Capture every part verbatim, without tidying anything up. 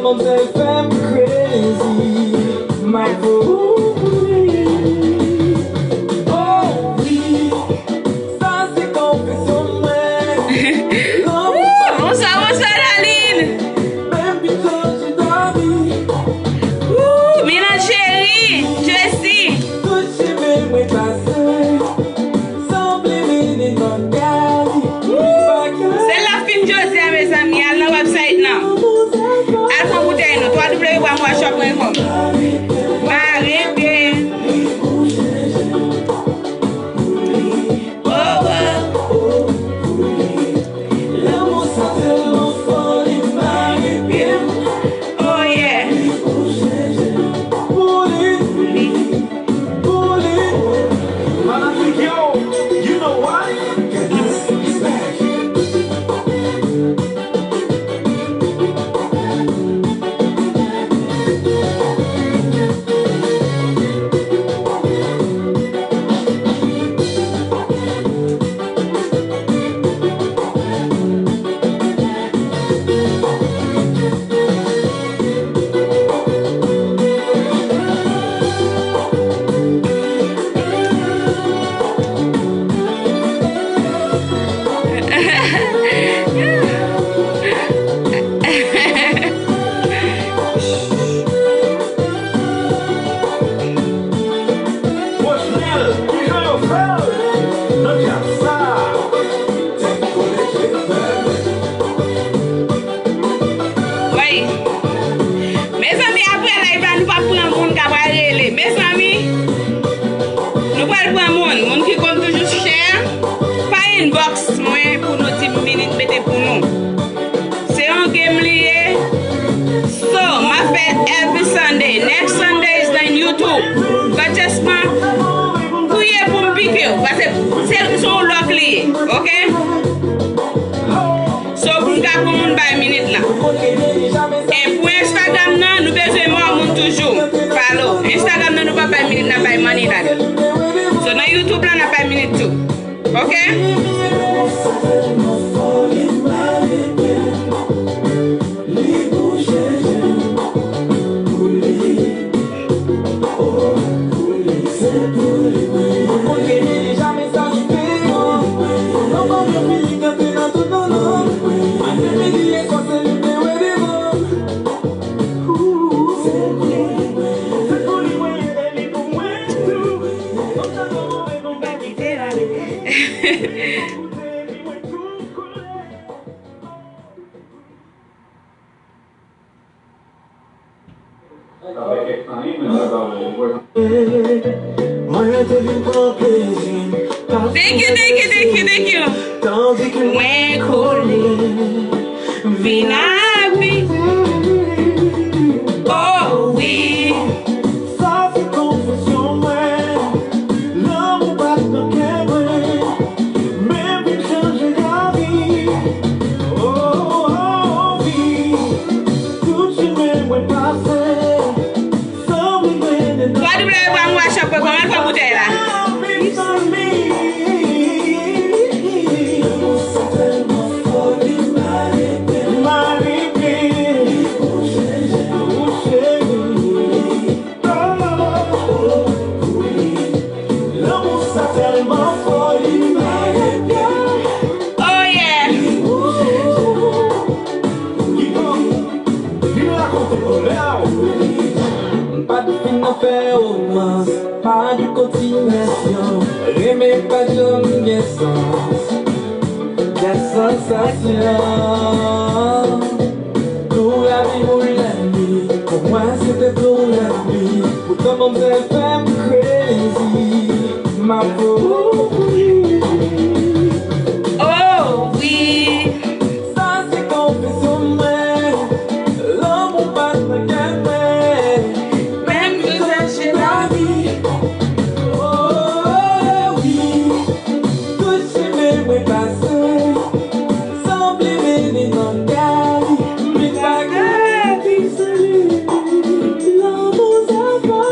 Manzè fè m crazy, m ap voye. Oh wi, sa se konfesyon mwen. Lanmou pa... Woo! Bonswa, bonswa, Darline. Menm pi chanje lavi. Woo! Milan cheri, Jessy. Tout chemen mwen pase. Se la fin jodi a, mezanmi. Al nan website nan. Al pran boutèy nou. W w w pwen mwa shop pwen com. Mare pye. Oh, oh. Lanmou sa tèlman fò, li mare pye m. Oh yeah. Fanatik yo, you know what? It's back. Rosnel, kijan yo fè l nan djaz sa? Wi. Mezanmi, apre live la, nou p ap pran moun k ap rele. Mezanmi, nou pral pran moun. Moun ki konn toujou share, pa inbox mwen pou nou di m minit mete pou nou. Se yon game li ye. So, m ap fè every Sunday. Next Sunday is on YouTube. But just ma, priye pou m pike w. Paske se, se yon lòk li ye. Ok? So, pou m ka pou moun bay minit lan. E pou Instagram nan, nou bezwen mò moun toujou. Follow. Instagram nan, nou pa bay minit, n ap bay money la. So, nan YouTube la, n ap bay minit tou. Ok? Thank you, thank you, thank you, thank you. Mwen kole, vin avè m. Oh wi. Sa se konfesyon mwen. Lanmou pa t nan kè mwen. Men vin chanje lavi. Oh, oh, oh, wi. Tout chemen mwen pase. Sanble mennen nan... w w w pwen whatsapp pwen kòm al pran boutèy la. Lanmou sa tèlman fò, li mare pye m. Oh yeah. M pa t fin nan fè romans, pa gen kontinasyon. Renmen pa janm gen sans. Gen sansasyon. Tou lavi ou lènmi, pou mwen se te tou lènmi. Poutan manzè fè m crazy, m ap voye. Oh wi. Sa se konfesyon mwen, lanmou pa t nan kè mwen. Menm jan chèche lavi. Oh wi. Tout chemen mwen pase, sanble mennen nan kay, men pa gen plis li. Lanmou sa fò.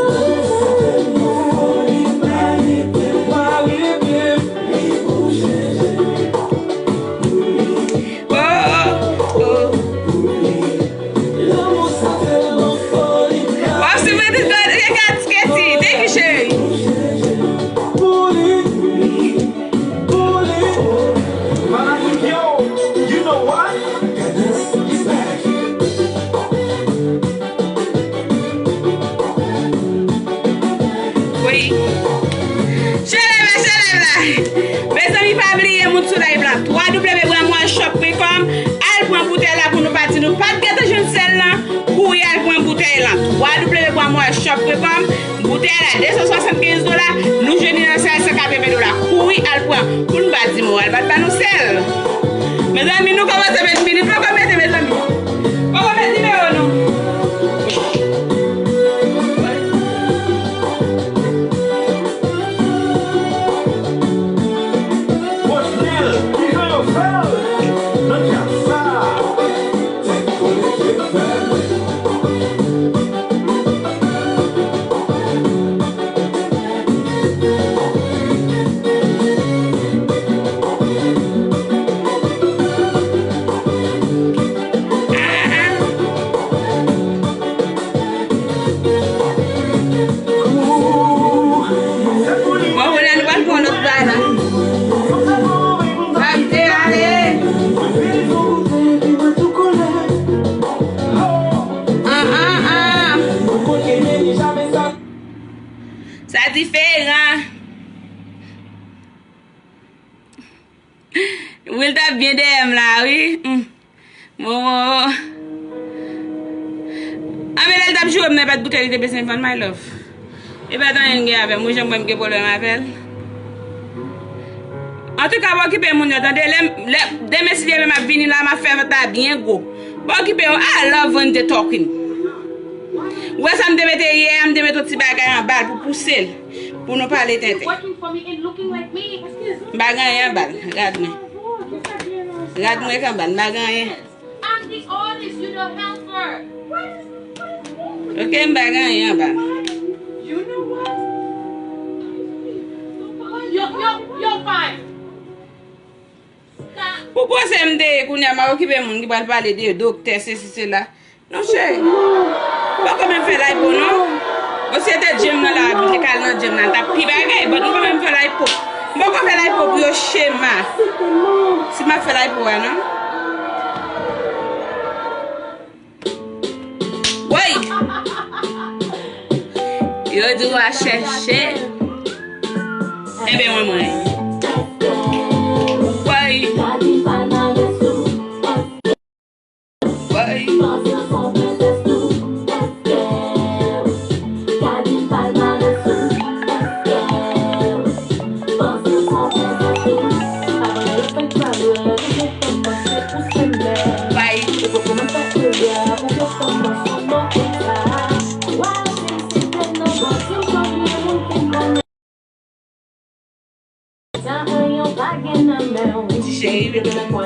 Shop Frecom, boutèy la de san swasannkenz dola, nou jwenn li nan sèl san katreven dola. Kouri al pran, pou n pa di m al bat ba nou sèl. Mezanmi, nou kòmanse met minit, poko mete, mezanmi. Poko met nimewo nou. Bosnel, kijan yo fè l nan djaz sa? Bon, kounye a nou pral pran lòt bagay la. Sa m te ale. An, an, an. Sa diferan. Will t ap byen dèyè m la, wi. Hmm. Bon, bon, bon. Anben, lè l t ap joure m nan, e pa t boutèy li te bezwen vann, my love. E pa t anyen l gen avè m, wi, jan m wè m gen pwoblèm avè l. Antouka, pa okipe moun yo, tande. Lè, lè, demen, si Dye vle, m ap vini la, m ap fè vant la byen gwo. Pa okipe yo, I love when they talking. Ou wè sa m te mete yè a, m te mete yon ti bagay anba l pou pouse l, pou nou pale tenten. M pa gen anyen anba l, gad mwen. Gad mwen k anba l, m pa gen anyen. Ok, m pa gen anyen anba l. Pou koze m te ye kounye a, m ap okipe moun ki pral pale de doktè, sesi, sela. Non, cheri. M poko menm fè lipo, non. Bon, si se te gym nan la, m te ka al nan gym nan, l t ap pi bagay, but m poko menm fè lipo. M poko fè lipo pou yo chema. Si m ap fè lipo a, non. Woy! Yo di w a chèche. Enben, mwen, mwen. Woy! Woy! Woy! Ti cheri, bebe, nan kou.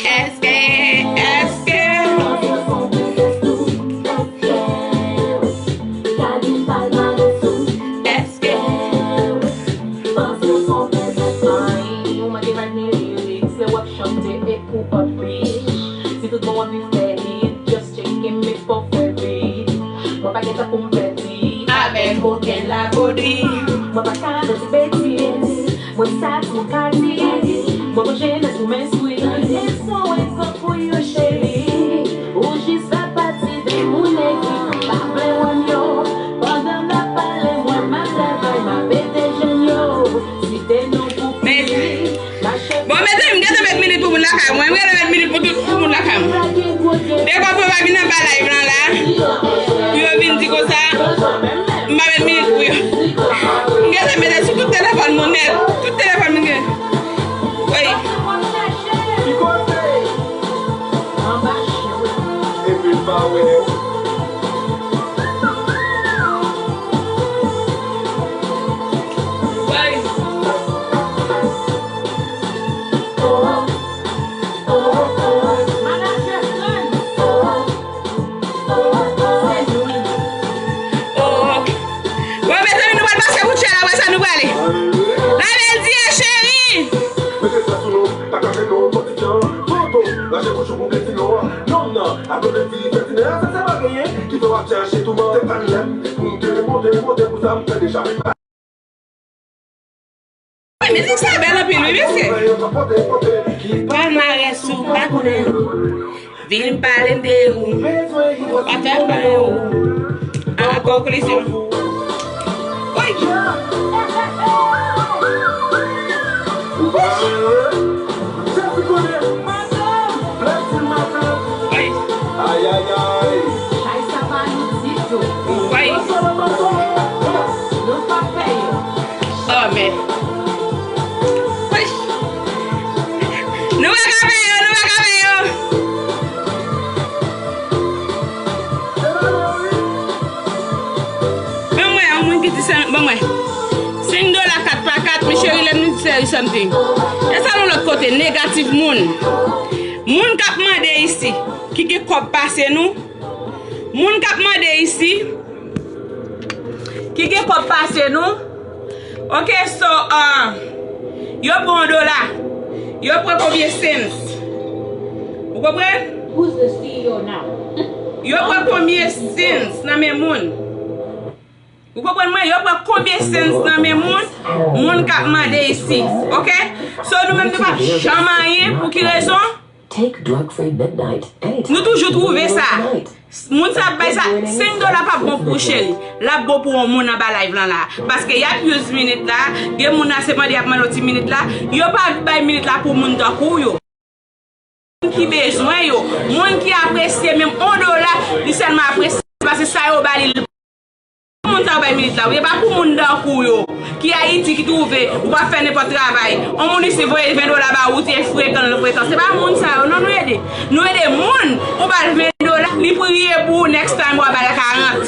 Èske, èske, èske. Si tout bon w ap viv fè it, just check it, men fò fè vit. Mwen pa gen tan pou m pèdi avèk okenn labodi. Mwen pa ka fè ti betiz, mwen sa tou ka di. Mwen pa jenès pou m enstwi. Leson egzanp pou yo cheri. Ou jis fè pati de moun ki pa vle wè m yo. Pandan n ap pale, mwen m ap travay, m ap ede jèn yo. Site non pou piti. Bon, mezanmi, m gentan met minit pou moun lakay mwen. M gentan met minit pou tout pou moun lakay mwen. Depi w pa vin anba live lan la, pou yo vin di konsa, m pa met minit pou yo. M gentan mete sou tout telefòn moun nèt. Tout telefòn moun gen. Wi. Ki kote? Epi l pa wè w. Wi. Bon, mezanmi, nou pral pase pou tchè la, wè sa nou prale. La bèl diye, cheri. Mete sa sou nou, pa kache nou, pran ti tan. Pran to, rache kouch ou pou peti nou. Nonm nan, ap vle di fè ti nè, sa se pa genyen. Ki fè w ap chèche touman, se pa lè m. Pou m te monte, monte pou sa m fè deja. Wi, mizik sa bèl anpil, wi, mesye. Palmarès ou pa konnen. Vin pale de ou. Atè pale ou. An konklizyon. Woy! Woy! Ay, ay, ay. Chay sa pa nou ditou. Woy! Nou p ap fè yo. Oh, men. Woy! Nou pa ka fè yo, nou pa ka fè yo. Ban mwen, yon moun ki di sa, ban mwen. Senk dola kat pa kat, men cheri, let me tell you something. E sa nou lòt kote, negatif moun. Moun k ap mande isi, ki gen kòb pase nou. Moun k ap mande isi, ki gen kòb pase nou. Ok, so, uh, yo pran yon dola. Yo pran konbyen cents? Ou konprann? Who's the C E O now? Yo pran konbyen cents nan men moun? Ou konprann mwen? Yo pran konbyen cents nan men moun? Moun k ap mande isi. Ok? So, nou menm nou p ap janm anyen. Pou ki rezon? Take drug free midnight anytime. Nou toujou twouve sa. Moun sa ap bay sa, senk dola p ap bon pou cheri. L ap bon pou yon moun anba live lan la. Paske y ap use minit la, gen moun la se mande y ap mande yon ti minit la. Yo pa bay minit la pou moun tankou yo. Moun ki bezwen yo, moun ki apresye menm yon dola, li sèlman apresye paske sa yo ba li. Pou moun sa yo bay minit la, wi, e pa pou moun tankou yo, ki Ayiti, ki twouve, ou pa fè nenpòt travay. On moun isi voye ven dola ba ou, ou te frekan, l frekan. Se pa moun sa yo, non, nou ede. Nou ede moun, ou ba l ven dola, li priye pou ou, next time, w a ba l karant.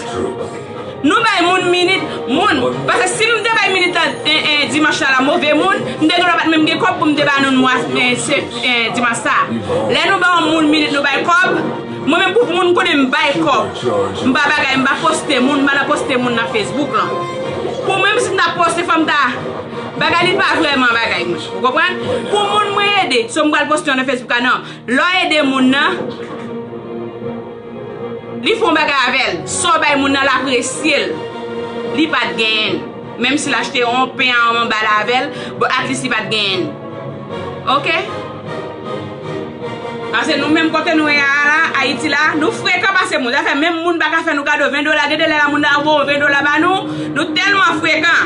Nou bay moun minit, moun. Paske si m te bay minit la, eh, eh, dimanch la, la, move moun, m te genlè pa t menm gen kòb pou m te ba nou mwa, eh, se, eh, dimanch sa. Lè nou ba yon moun minit, nou bay kòb, mwen menm pou moun konnen m bay kòb. M pa bagay, m pa poste moun, m pa nan poste moun nan Facebook lan. Pou mwen, si m ta poste, fò m ta bagay, li pa vrèman bagay mwen. Ou konprann? Pou moun mwen ede, so m pral poste yo nan Facebook la, non. Lè w ede moun nan, li fè yon bagay avè l. Sa w bay moun nan, l apresye l. Li pa t genyen l. Menm si l achte yon pen a yon bal avè l, but at least li pa t genyen l. Ok? Paske nou menm kote nou ye a la, Ayiti la, nou frekan pase moun. Sa fè menm moun pa ka fè nou kado ven dola. Gen de lè la moun nan voye ven dola ba nou, nou tèlman frekan.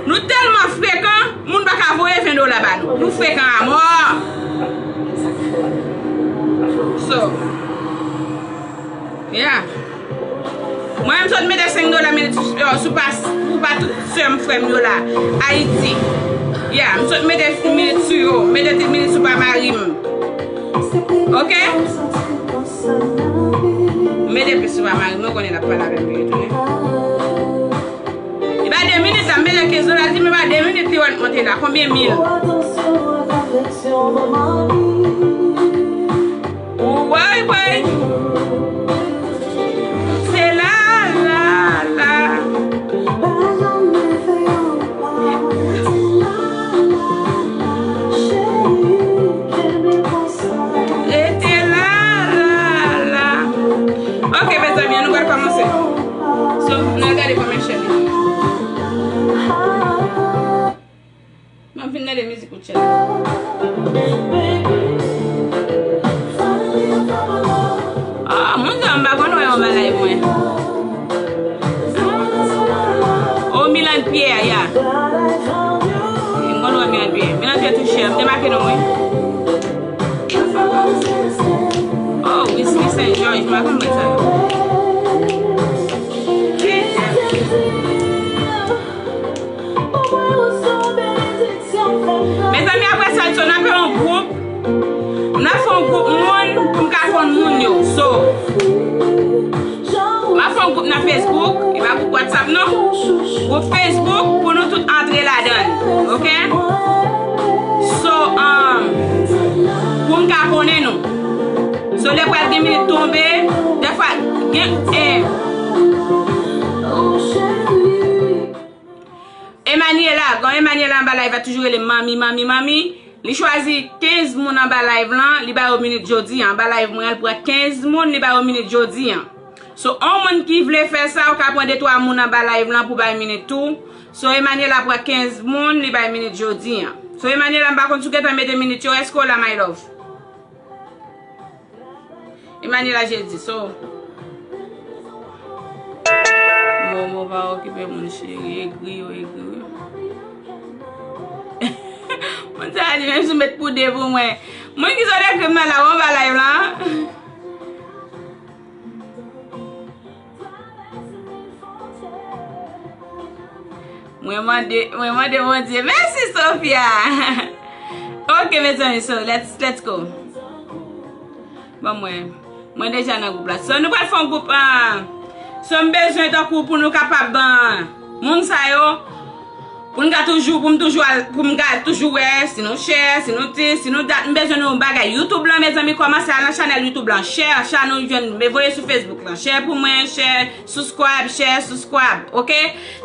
Nou tèlman frekan, moun pa ka voye ven dola ba nou. Nou frekan a mò. So, yeah. Mwen, m sot mete senk dola minit sou, sou pa, pou pa tout sè m, frè m yo la, Ayiti. Yeah, m sot mete minit sou yo, mete ti minit sou pa mari m. Ok? M mete plis sou pa mari m, nou konnen l ap pale avè m, li retounen. Li ba de minit la, m mete kenz dola, li di, men ba de minit li wè l monte la. Konbyen mil? Woy, woy. Se la, la, la. Rete la, la, la. Ok, mezanmi, ann nou pral kòmanse. So, n al gade kòman chè li. M ap vin gade mizik ou chè. Ah, moun sa m pa konn wè yo nan live mwen. Oh, Milan Pierre, yeah. M konn wè Milan Pierre. Milan Pierre tou chè. M te make non mwen. Oh, Whisky Saint George, m pa konn mwen sa yo. Mezanmi, apre sa, so, n ap fè yon gwoup. N ap fè yon gwoup moun pou m ka konn moun yo. So, m ap fè yon gwoup nan Facebook. E pa gwoup WhatsApp, non. Gwoup Facebook pou nou tout antre ladan l. Ok? So, um, pou m ka konnen nou. So, lè pral gen minit tonbe, dèfwa, gen, eh. Emaniela, gen Emaniela anba live la toujou rele m manmi, manmi, manmi. Li chwazi kenz moun anba live lan, li ba yo minit jodi an. Anba live mwen, li pran kenz moun, li ba yo minit jodi an. So, on moun ki vle fè sa, ou ka pran de twa moun anba live lan pou bay minit tou. So, Emaniela pran kenz moun, li bay minit jodi an. So, Emaniela, m pa konn si w gentan mete minit yo, èske w la, my love? Emmanuela Jezi, so. Momo pa okipe moun cheri, egri yo, egri yo. Moun sa a di menm si w met pou de pou mwen. Moun ki sot ekri m nan la, w anba live la. Mwen mande, mwen mande Bondye. Mèsi, Sofia. Ok, mezanmi, so, let's, let's go. Ban mwen. Mwen deja nan gwoup la. So, nou pral fè yon gwoup, ah, so, m bezwen tankou pou nou kapab, ah, moun sa yo, pou n ka toujou, pou m toujou al, pou m ka toujou wè si nou share, si nou ti, si nou dat, m bezwen nou bagay. YouTube lan, mezanmi, kòmanse al nan chanèl YouTube lan. Share, share nou jwenn, voye sou Facebook lan. Share pou mwen, share, subscribe, share, subscribe, ok?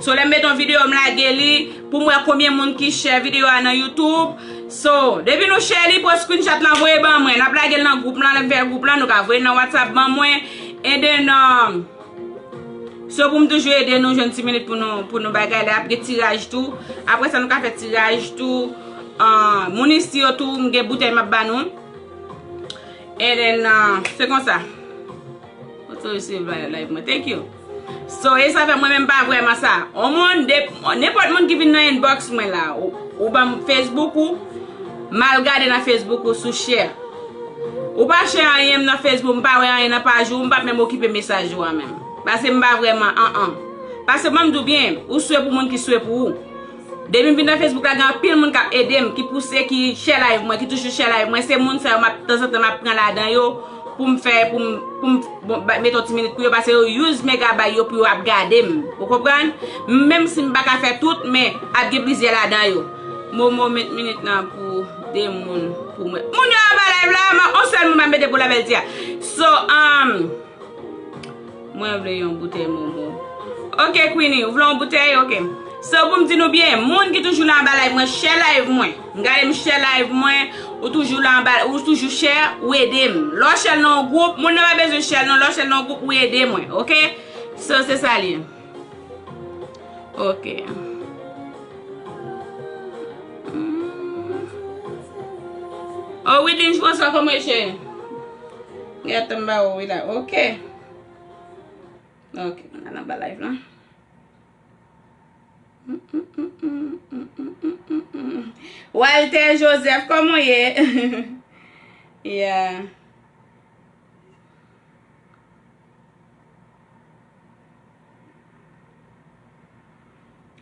So, lè m mete yon videyo, m lage li, pou m wè konbyen moun ki share videyo a nan YouTube. So, depi nou share li, pran screenshot lan, voye ban mwen. N ap lage l nan gwoup lan, lè m fè gwoup lan, nou ka voye nan WhatsApp ban mwen. And then, um, so, pou m toujou ede nou jwenn ti minit pou nou, pou nou bagay la, ap gen tiraj tou. Apre sa, nou ka fè tiraj tou. Ah, moun isi yo tou, m gen boutèy m ap ba nou. And then, ah, se konsa. Otorize live mwen. Thank you. So, e sa fè mwen menm pa vrèman sa. On moun, de, nenpòt moun ki vin nan inbox mwen la, ou, ou ban m Facebook ou, m al gade nan Facebook ou sou share. Ou pa share anyen m nan Facebook, m pa wè anyen nan paj ou, m p ap menm okipe mesaj ou a menm. Paske m pa vrèman, an, an. Paske ban m di w byen, ou swe pou moun ki swe pou ou. Depi m vin nan Facebook la, gen anpil moun k ap ede m, ki pouse, ki share live mwen, ki toujou share live mwen. Se moun sa yo, m ap, tanzantan, m ap pran ladan yo pou m fè, pou m, pou m, bon, ba, mete yon ti minit pou yo, paske yo use megabay yo pou yo ap gade m. Ou konprann? Menm si m pa ka fè tout, men ap gen plizyè ladan yo. Momo met minit nan pou de moun pou mwen. Moun yo anba live la, m, on sèl moun m ap mete pou Labèl Tia. So, um, mwen vle yon boutèy Momo. Ok, Queenie, ou vle yon boutèy? Ok. So, pou m di nou byen, moun ki toujou la anba live mwen, share live mwen. M gade m share live mwen, ou toujou la anba, ou toujou share, ou ede m. Lè w share nan yon gwoup, moun nan pa bezwen share non, lè w share nan yon gwoup, ou ede mwen, ok? So, se sa l ye. Ok. Mm. Oh, Widin François, kòman w ye, cheri? Gade m ba ou wi la. Ok. Ok, mwen al anba live lan. Walter Joseph, kòman w ye? Yeah.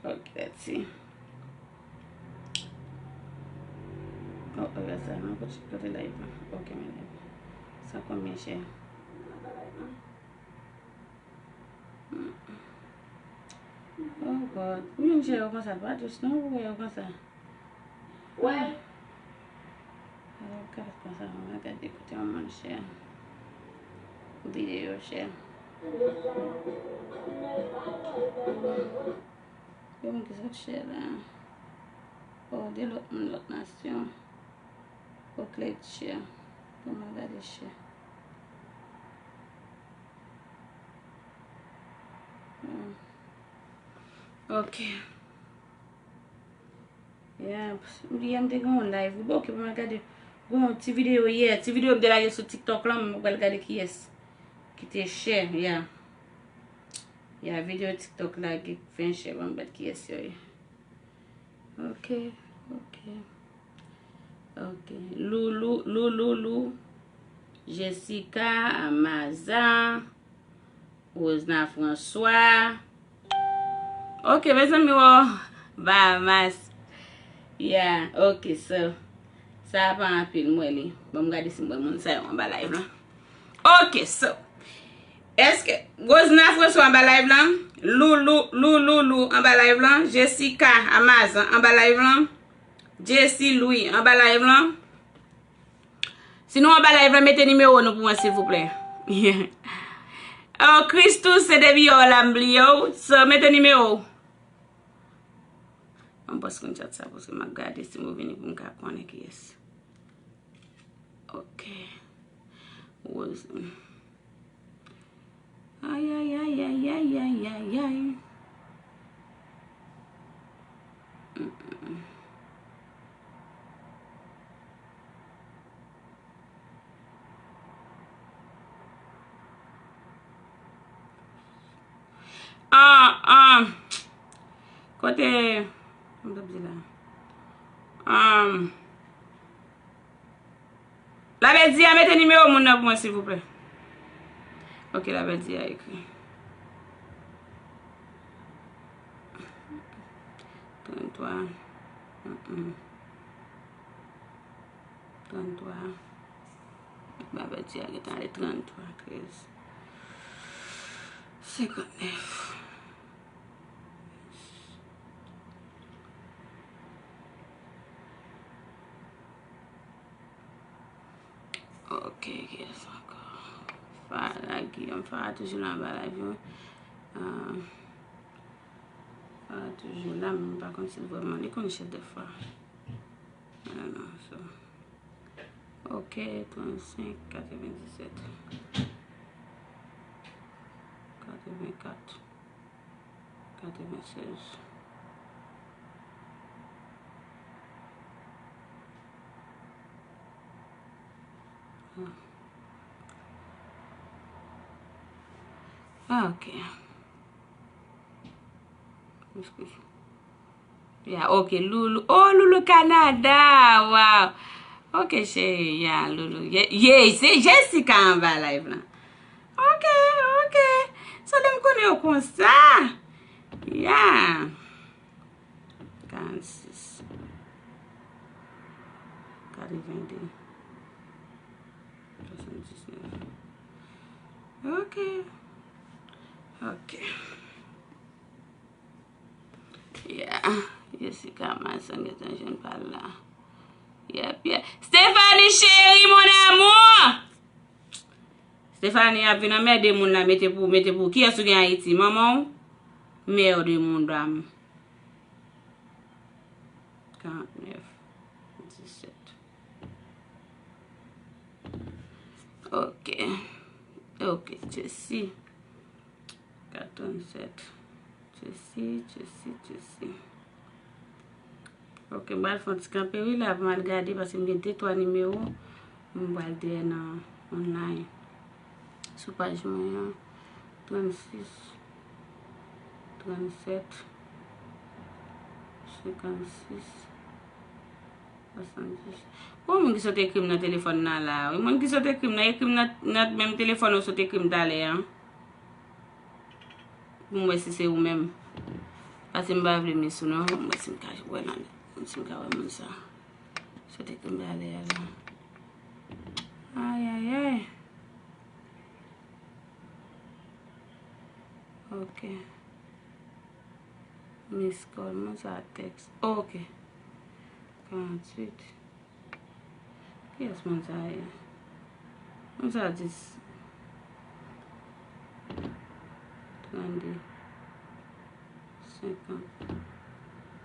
Ok, let's see. Oh, oh, sa nan kote, kote live lan. Ok, men live. Sa konbyen share? Oh God, ou jwenn share yo konsa, pa dous non, ou wè yo konsa. Wè. Yo ka fèt konsa, mwen gade kote yon moun share. Videyo share. Yo moun ki sot share la. Oh, de lòt moun, lòt nasyon. Oh, click share. Pou mwen gade share. Hmm. Ok. Yeah, yè m te gen yon live. Bon, ok, pou mwen gade. Gen yon ti videyo yè. Ti videyo m te lage sou TikTok lan, mwen pral gade kiyès ki te share. Yeah. Yeah, videyo TikTok la ki fè share, ban m gade kiyès yo ye. Ok, ok. Ok. Loulou, Loulou, Lou. Jessica, Amaza, Rosna François. Ok, mezanmi, wo. Bahamas. Yeah, ok, so. Sa a pa anpil, m wè li. Bon, m gade si m wè moun sa yo anba live lan. Ok, so. Èske Rosna François anba live lan? Lou, Lou, Lou, Lou, Lou anba live lan? Jessica Amazan anba live lan? Jessy Louis anba live lan? Si nou anba live lan, mete nimewo nou pou mwen, silvouplè. Oh, Christus, se depi yè w la m bliye w. So, mete nimewo w. Mwen pran screenshot sa, paske m ap gade si m revini pou m ka konnen kiyès. Ok. Rose. Ay, ay, ay. Mm, mm, mm. Ah, ah. Kote, m t ap di la. Ah. Labèdi a, mete nimewo moun nan pou mwen, silvouplè. Ok, Labèdi a ekri. Tranntwa. Mm, mm. Tranntwa. Labèdi a gentan ale tranntwa, trèz. Senkantnèf. Ok, kiyès ankò? Fara, Guillaume Fara toujou la anba live yo. Ah, Fara toujou la, men m pa konn si l vrèman, li konn chèf dèfwa. Ah, non, so. Ok, trannsenk, katrevendisèt. Katrevenkat. Katrevensèz. Ah, ok. Eskize. Ya, ok, Loulou. Oh, Loulou Canada. Wow. Ok, cheri, ya, Loulou. Ye, ye, se Jessica anba live lan. Ok, ok. Sa lè m konnen yo konsa. Ya. Karannsis. Katrevende. Swasanndiznèf. Ok. Ok. Yeah. Jessica Masson gentan jwenn pa l la. Yep, yep. Stephanie chérie, mon amour! Stephanie ap vin anmède moun la, mete pou, mete pou. Kiyès ou gen Ayiti? Manman w? Merde, mon dam. Karantnèf, disèt. Ok. Ok, Jesse. Kat, trannsèt. Jesse, Jesse, Jesse. Ok, m pral fè yon ti kanpe wi la pou m al gade paske m gen de twa nimewo. M pral dèyè nan online. Sou paj mwen an, trannsis, trannsèt, senkannsis, swasanndis. Bon, moun ki sot ekri m nan telefòn nan la wi. Moun ki sot ekri m nan, ekri m nan, nan menm telefòn ou sot ekri m talè an. Pou m wè si se ou menm. Paske m pa vle miss ou non. M wè si m ka wè nan, si m ka wè moun sa. Sot ekri m talè a la. Ay, ay, ay. Ok. Miss call, moun sa tèks. Ok. Karanntuit. Kiyès moun sa ye? Moun sa dis. Trannde. Senkant.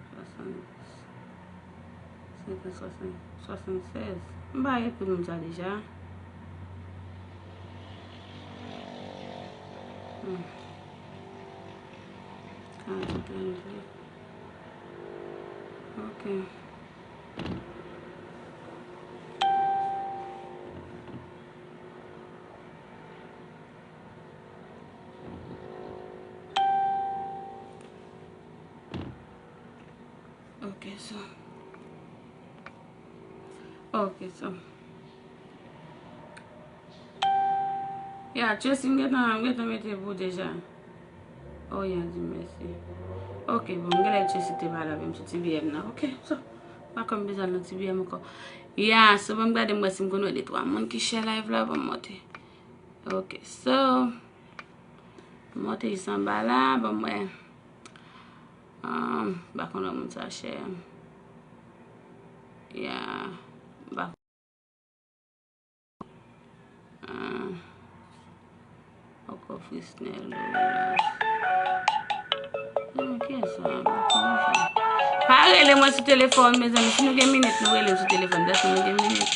Swasanndis. Senkant, swasann, swasanndsèz. M pa ekri moun sa deja. Hmm. Karanntuit, trannde. Ok. Ok, so. Ok, so. Ya, Tracy, m gentan, m gentan mete pou deja. Oh, ya, di mèsi. Ok, bon, m genlè Tracy te pale avè m sou T V M nan. Ok, so. Pa konn bezwen nan T V M ankò. Ya, so, ban m gade, m wè si m konn wè de twa moun ki share live la, ban m monte. Ok, so. Monte jis anba la, ban m wè. Ah, m pa konn wè moun sa share. Ya, m pa Ah. Ankò Frisnel. Non, kiyès sa? Pa rele mwen sou telefòn, mezanmi. Si nou gen minit, nou rele m sou telefòn. Dèske nou gen minit.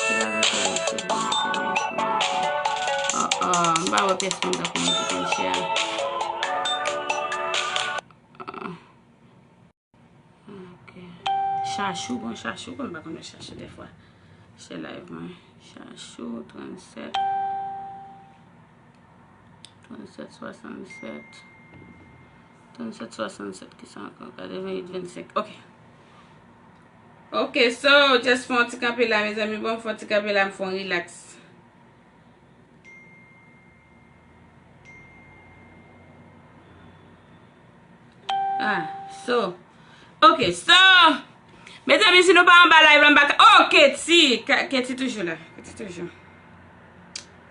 Se avèk mwen, se bon, se bon, se bon. Ah, ah, m pa wè pèsonn k ap monte konn share. Ah. Ok. Chachou, bon, Chachou, bon, m pa konn wè Chachou dèfwa. Share live mwen. Chachou, trannsèt. Trannsèt, swasannsèt. Trannsèt swasannsèt, ki sa ankò? Katreventuit vennsenk. Ok. Ok, so, just fè yon ti kanpe la, mezanmi. Bon, fè yon ti kanpe la, m fè yon relax. Ah, so. Ok, so. Mezanmi, si nou pa anba live la, m pa ka. Oh, Katie! Ka- Katie toujou la. Katie toujou.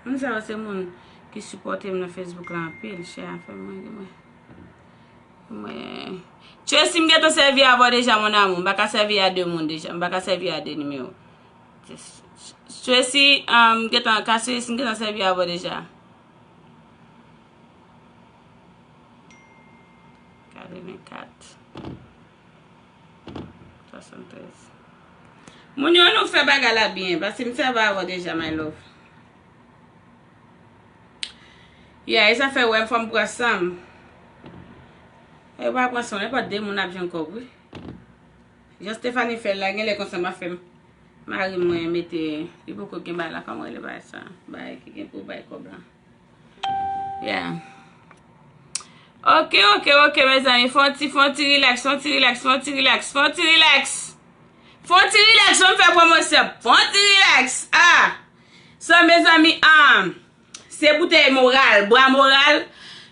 Moun sa yo se moun ki sipòte m nan Facebook la anpil. Share a fè mwen, mwen. Mwen. Tracy, m gentan sèvi avè w deja, mon amour. M pa ka sèvi a de moun deja. M pa ka sèvi a de nimewo. Tracy, um, m gentan, ka Tracy, m gentan sèvi avè w deja. Katrevenkat. Swasanntrèz. Moun yo, nou fè bagay la byen, paske m sèvi avè w deja, my love. Yeah, e sa fè wè m fò m pran san m. E pa pran san m, nenpòt de moun ap jwenn kòb, wi. Jan Stephanie fè l la, genlè konsa m ap fè m. Mari mwen mete, li poko gen bagay la, kòman rele bagay sa? Bagay ki gen pou bay kòb la. Yeah. Ok, ok, ok, mezanmi. Fè yon ti, fè yon ti relax, fè yon ti relax, fè yon ti relax, fè yon ti relax. Fè yon ti relax, fè m fè pwomosyon. Fè yon ti relax. Ah! So, mezanmi, ah, se boutèy moral, bwa moral.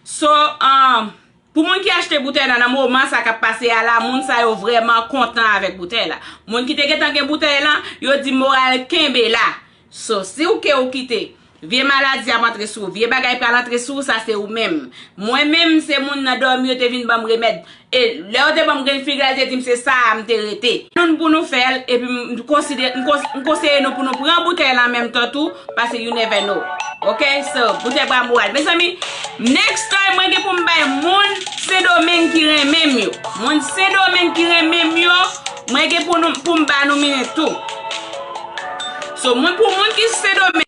So, ah, pou moun ki achte boutèy la nan moman sa k ap pase a la, moun sa yo vrèman kontan avèk boutèy la. Moun ki te gentan gen boutèy la, yo di moral kenbe la. So, si w ke ou kite vye maladi ap antre sou ou, vye bagay pral antre sou ou, sa se ou menm. Mwen menm, se moun nan dòmi yo te vin ban m remèd. E lè yo te ban m grenn fig la, yo te di m se sa a m te rete. Nou pou nou fè l, epi m konside-, m kons-, m konseye nou pou nou pran boutèy la an menm tan tou, paske you never know. Ok? So, boutèy bwa moral. Mezanmi, next time, mwen gen pou m bay moun Sendomeng ki renmen m yo. Moun Sendomeng ki renmen m yo, mwen gen pou nou, pou m ba nou minit tou. So, moun, pou moun ki Sendomeng,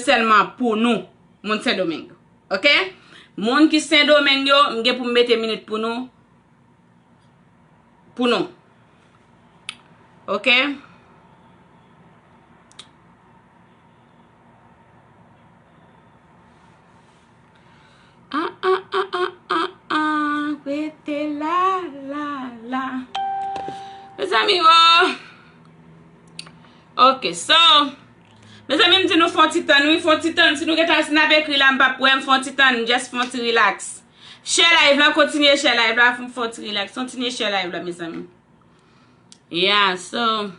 sèlman pou nou, moun Sendomeng. Ok? Moun ki Sendomeng yo, m gen pou m mete minit pou nou. Pou nou. Ok? Ah, ah, ah, ah, ah, ah. Rete la, la, la. Mezanmi, oh. Ok, so. Mezanmi, m di nou fè yon ti tann, wi, fè yon ti tann. Si nou gentan, si n ap ekri la, m p ap wè, m fè yon ti tann, just fè yon ti relax. Share live la, kontinye share live la, fè yon ti relax. Kontinye share live la, mezanmi. Yeah, so.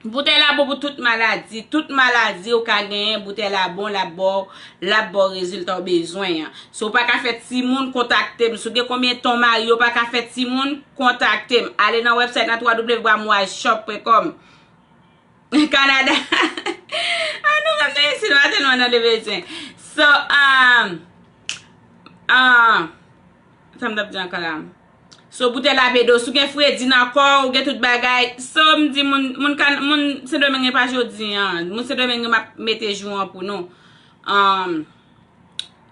Boutèy la bon pou tout maladi. Tout maladi ou ka genyen, boutèy la bon, l ap ba w, l ap ba w rezilta w bezwen an. So, w pa ka fè timoun, kontakte m. Si w gen konbyen ton mari, w pa ka fè timoun, kontakte m. Ale nan website nan w w w bwa moral shop pwen kòm. Kanada. Ah, nou menm nou isi, nou pa tèlman nan de bezwen. So, um, um, sa m t ap di ankò la? So, boutèy la ap ede w. Si w gen fredi nan kò w, ou gen tout bagay. So, m di moun, moun kan-, moun Sendomeng e pa jodi an. Moun Sendomeng m ap mete jou an pou nou. Um,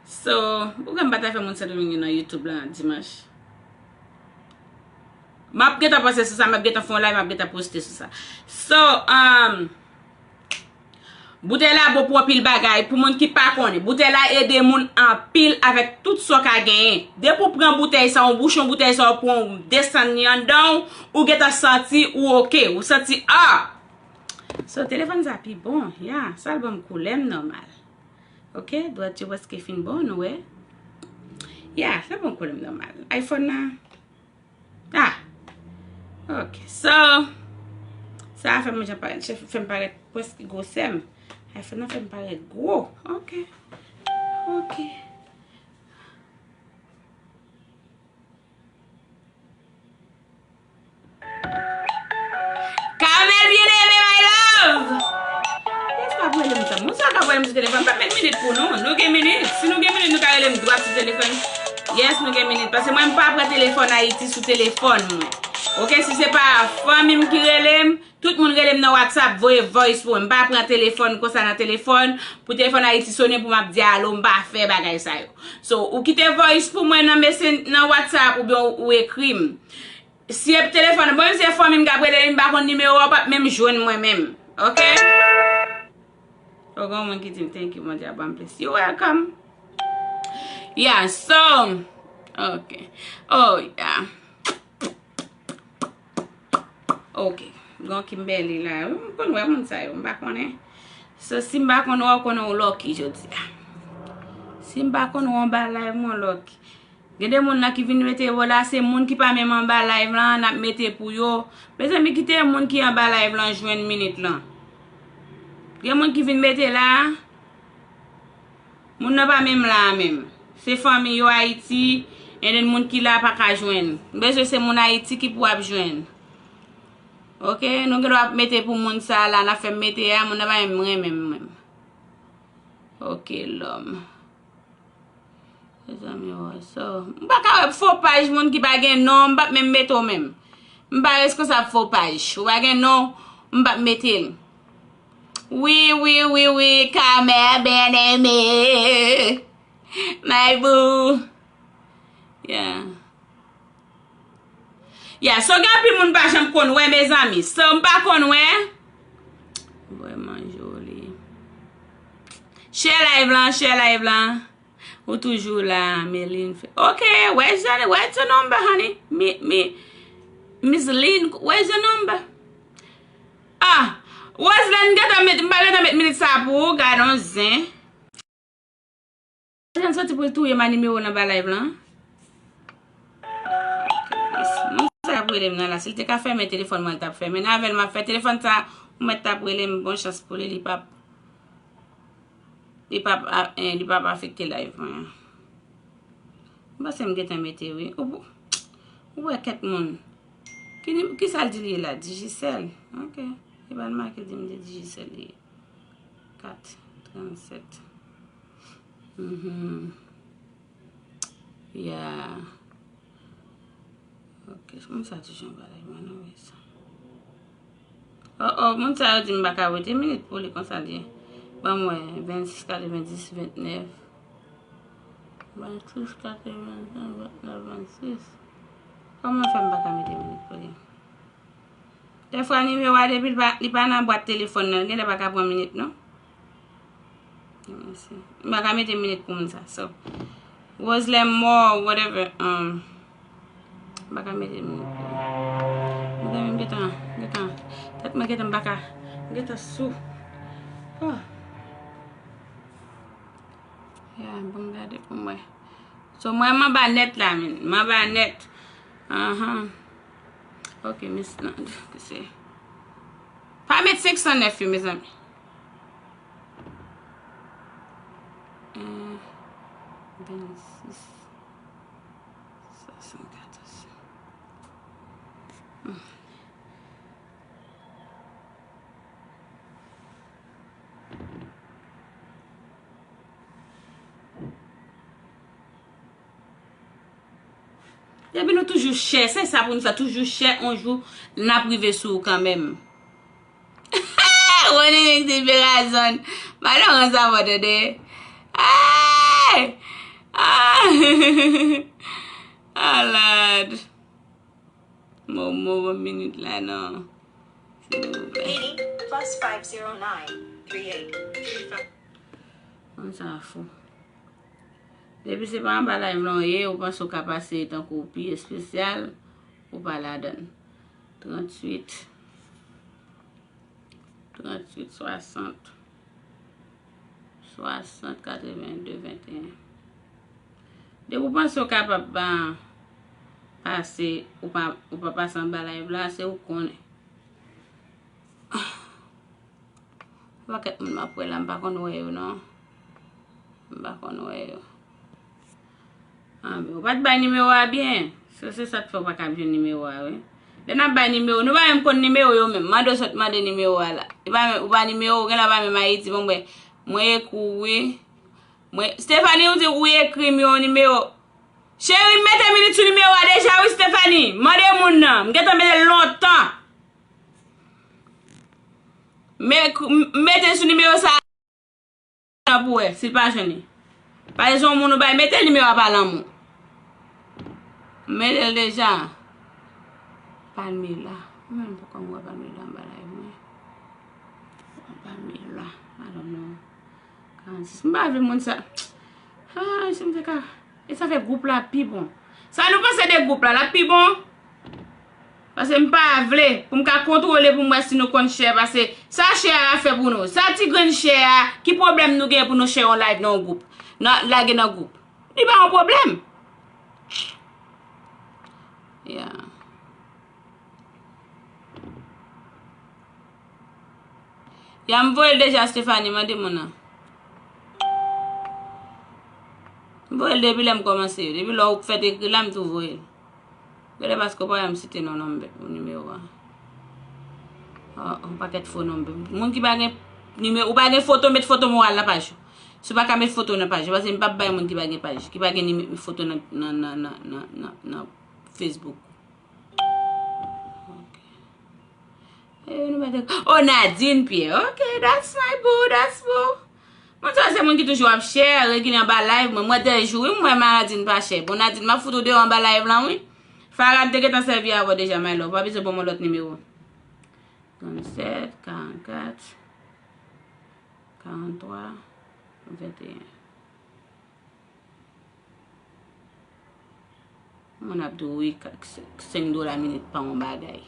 so, poukwa m pa ta fè moun Sendomeng nan YouTube la dimanch? M ap gentan panse sou sa, m ap gentan fè yon live, m ap gentan poste sou sa. So, um, boutèy la bon pou anpil bagay, pou moun ki pa konnen. Boutèy la ede moun anpil avèk tout sa w ka genyen. Depi w pran boutèy sa, yon bouchon boutèy sa, w pran w desann li anndan w, ou gentan santi ou oke, ou santi, ah! So, telefòn sa pi bon, ya, sa l ban m koulè m nòmal. Oke, dwèt yo prèske fin bon, nou wè. Ya, sa ban m koulè m nòmal. iPhone nan, ah! Ok, so, sa a fè m jan parèt, fè m parèt prèske gwosè m. iPhone nan fè m parèt gwo. Ok. Ok. Carmel bien-aimé, my love! Yes, pa pou rele m sa. Moun sa ka rele m sou telefòn. M pa met minit pou nou. Nou gen minit. Si nou gen minit, nou ka rele m dwat sou telefòn. Yes, nou gen minit. Paske mwen, m pa pran telefòn Ayiti sou telefòn mwen. Oke, si se pa fanmi m ki rele m, tout moun rele m nan WhatsApp, voye voice pou mwen. M pa pran telefòn konsa nan telefòn, pou telefòn Ayiti sonnen pou m ap di alo, m pa fè bagay sa yo. So, ou kite voice pou mwen nan messen-, nan WhatsApp oubyen ou, ou ekri m. Si e telefòn, bon, si e fanmi m k ap rele li, m pa konn nimewo a, w p ap menm jwenn mwen menm. Oke? O, gen yon moun ki di m, "Thank you, Bondye ap ban m plis." You welcome. Yeah, so, ok. Oh, yeah. Ok. Gon Kimberly la. M konn wè moun sa yo, m pa konnen. So, si m pa konn wè, w konnen w lucky jodi a. Si m pa konn wè, w anba live mwen lucky. Gen de moun la ki vin mete yo la, se moun ki pa menm anba live lan, n ap mete pou yo. Mezanmi, kite moun ki anba live lan jwenn minit lan. Gen moun ki vin mete la, moun nan pa menm la menm. Se fanmi yo Ayiti, and then moun ki la pa ka jwenn. M bezwen se moun Ayiti ki pou ap jwenn. Ok, nou gen dwa ap mete pou moun sa la, n ap fè m mete a, moun nan pa menm renmen m menm. Ok, lòm. Mezanmi, wè, so, m pa ka wè fo paj moun ki pa gen non, m p ap menm mete w menm. M pa reskonsab fo paj. Ou pa gen non, m p ap mete l. Wi, wi, wi, wi, Carmel bien-aimé. My boo. Yeah. Yeah, so gen anpil moun pa janm konn wè, mezanmi. So, m pa konn wè. Vrèman joli. Share live lan, share live lan. Ou toujou la, Meline. Ok, where's your, where's your number, honey? Mi, mi, Miss Lynn, where's your number? Ah, Roselène, m gentan met, m pa gentan met minit sa pou ou, gad on zen. Roselène soti pou l touye m a nimewo l anba live lan. Moun sa ap rele m nan la, si l te ka fèmen telefòn mwen, l t ap fèmen. Nan avè l m ap fè telefòn sa, ou mèt t ap rele m, bon chans pou li, li p ap Li p ap, a, en, li p ap afekte live mwen an. M panse m gentan mete wi. Ou, ou wè kèk moun. Ki, ki sa l di li ye la? Digicel. Ok. E pa l make di m de Digicel li ye. Kat, trannsèt. Mhm. Yeah. Ok, moun sa toujou anba live mwen, non, wi, sa. Oh, oh, moun sa yo di m pa ka wete minit pou li konsa l ye. Ban m wè, vennsis, katrevenndis, vennèf. Vennsis, katrevenndis, vennèf, vennsis. Kòman fè m pa ka mete minit pou li? Dèfwa nimewo a depi li pa, li pa nan bwat telefòn nan, li genlè pa ka pran minit non. Mèsi. M pa ka mete minit pou moun sa. So, Roselène Moore, whatever. Um, m pa ka mete minit pou moun. Mezanmi, m gentan, m gentan. Tèt mwen gentan, m pa ka. M gentan sou. Oh. Ya, bon, m gade pou mwen. So, mwen, m anba nèt la, men. M anba nèt. Anhan. Ok, Miss Nand, ki se. Pa met senk san nèf yo, mezanmi. Eh, vennsis, swasannkatòz. Hmm. Depi nou toujou share, se sa pou nou fè, toujou share, yon jou n ap rive sou ou kanmenm. Rony Mix di Verazon. Malorans avè w tande. Ay! Ah! Ah, Lòd. Momo, bon minit la, non. Silvouplè. Meaning, plus five zero nine three eight three five. Moun sa fou. Depi se pa anba live lan w ye, ou panse w ka pase tankou pi espesyal, ou pa ladann. Tranntuit, tranntuit, swasant, swasant, katrevenndez, venteyen. Depi w panse w kapab pa pase, ou pa, ou pa pase anba live la, se ou k konnen. Yon pakèt moun m ap wè la, m pa konn wè yo non. M pa konn wè yo. Ah, men ou pa t bay nimewo a byen. Se, se sa k fè w pa ka jwenn nimewo a, wi. Lè n ap bay nimewo, nou pa menm konn nimewo yo menm. Mande w sot mande nimewo a la. E pa menm, ou pa nimewo, ou genlè pa menm Ayiti, bon, mwen, mwen ekri w, wi. Mwen, Stephanie, ou di ou ekri m yon nimewo. Cheri, m mete minit sou nimewo a deja, wi, Stephanie. Mande moun nan. M gentan mete l lontan. Me-, m-, mete sou nimewo sa a pou wè si l pa jwenn li. Pale se yon moun ou bay, mete nimewo a pa lanmou. M mete l deja. Palmela. Mwen menm poko m wè Palmela anba live mwen. Palmela. I don't know. Karannsis. M pa vle moun sa. Ah, si m te ka. E sa fè gwoup la pi bon. Sa nou panse de gwoup la, l ap pi bon? Paske m pa vle pou m ka kontwole pou m wè si nou konn share, paske sa share a fè pou nou. Sa ti grenn share a, ki pwoblèm nou gen pou nou share yon live nan yon gwoup? Nan, lage nan gwoup. Li pa yon pwoblèm. Yeah. Ya, m voye l deja, Stephanie, mande moun nan. M voye l depi lè m kòmanse yo. Depi lè w fèt ekri la, m tou voye l. Gade paske w pa wè m site non non m pou nimewo a. Oh, yon pakèt fo non. Moun ki pa gen nimewo, ou pa gen foto, met foto m ou al nan paj ou. Si w pa ka met foto nan paj ou, paske m p ap bay moun ki pa gen paj, ki pa gen nime-, foto nan, nan, nan Facebook. Ok. Eh, nou pa te, oh, Nadine Pierre. Ok, that's my boo, that's boo. Moun sa se moun ki toujou ap share, ki anba live mwen. Mwen de jou, wi, mwen Nadine pa share. Bon, Nadine, m ap fout ou deyò anba live lan, wi. Farah, m te gentan sèvi avè w deja, my love. W pa bezwen ban mwen lòt nimewo. Tranntsèt, karannkat, karanntwa, venteyen. Moun ap di w, wi, ka-, senk dola minit pa yon bagay.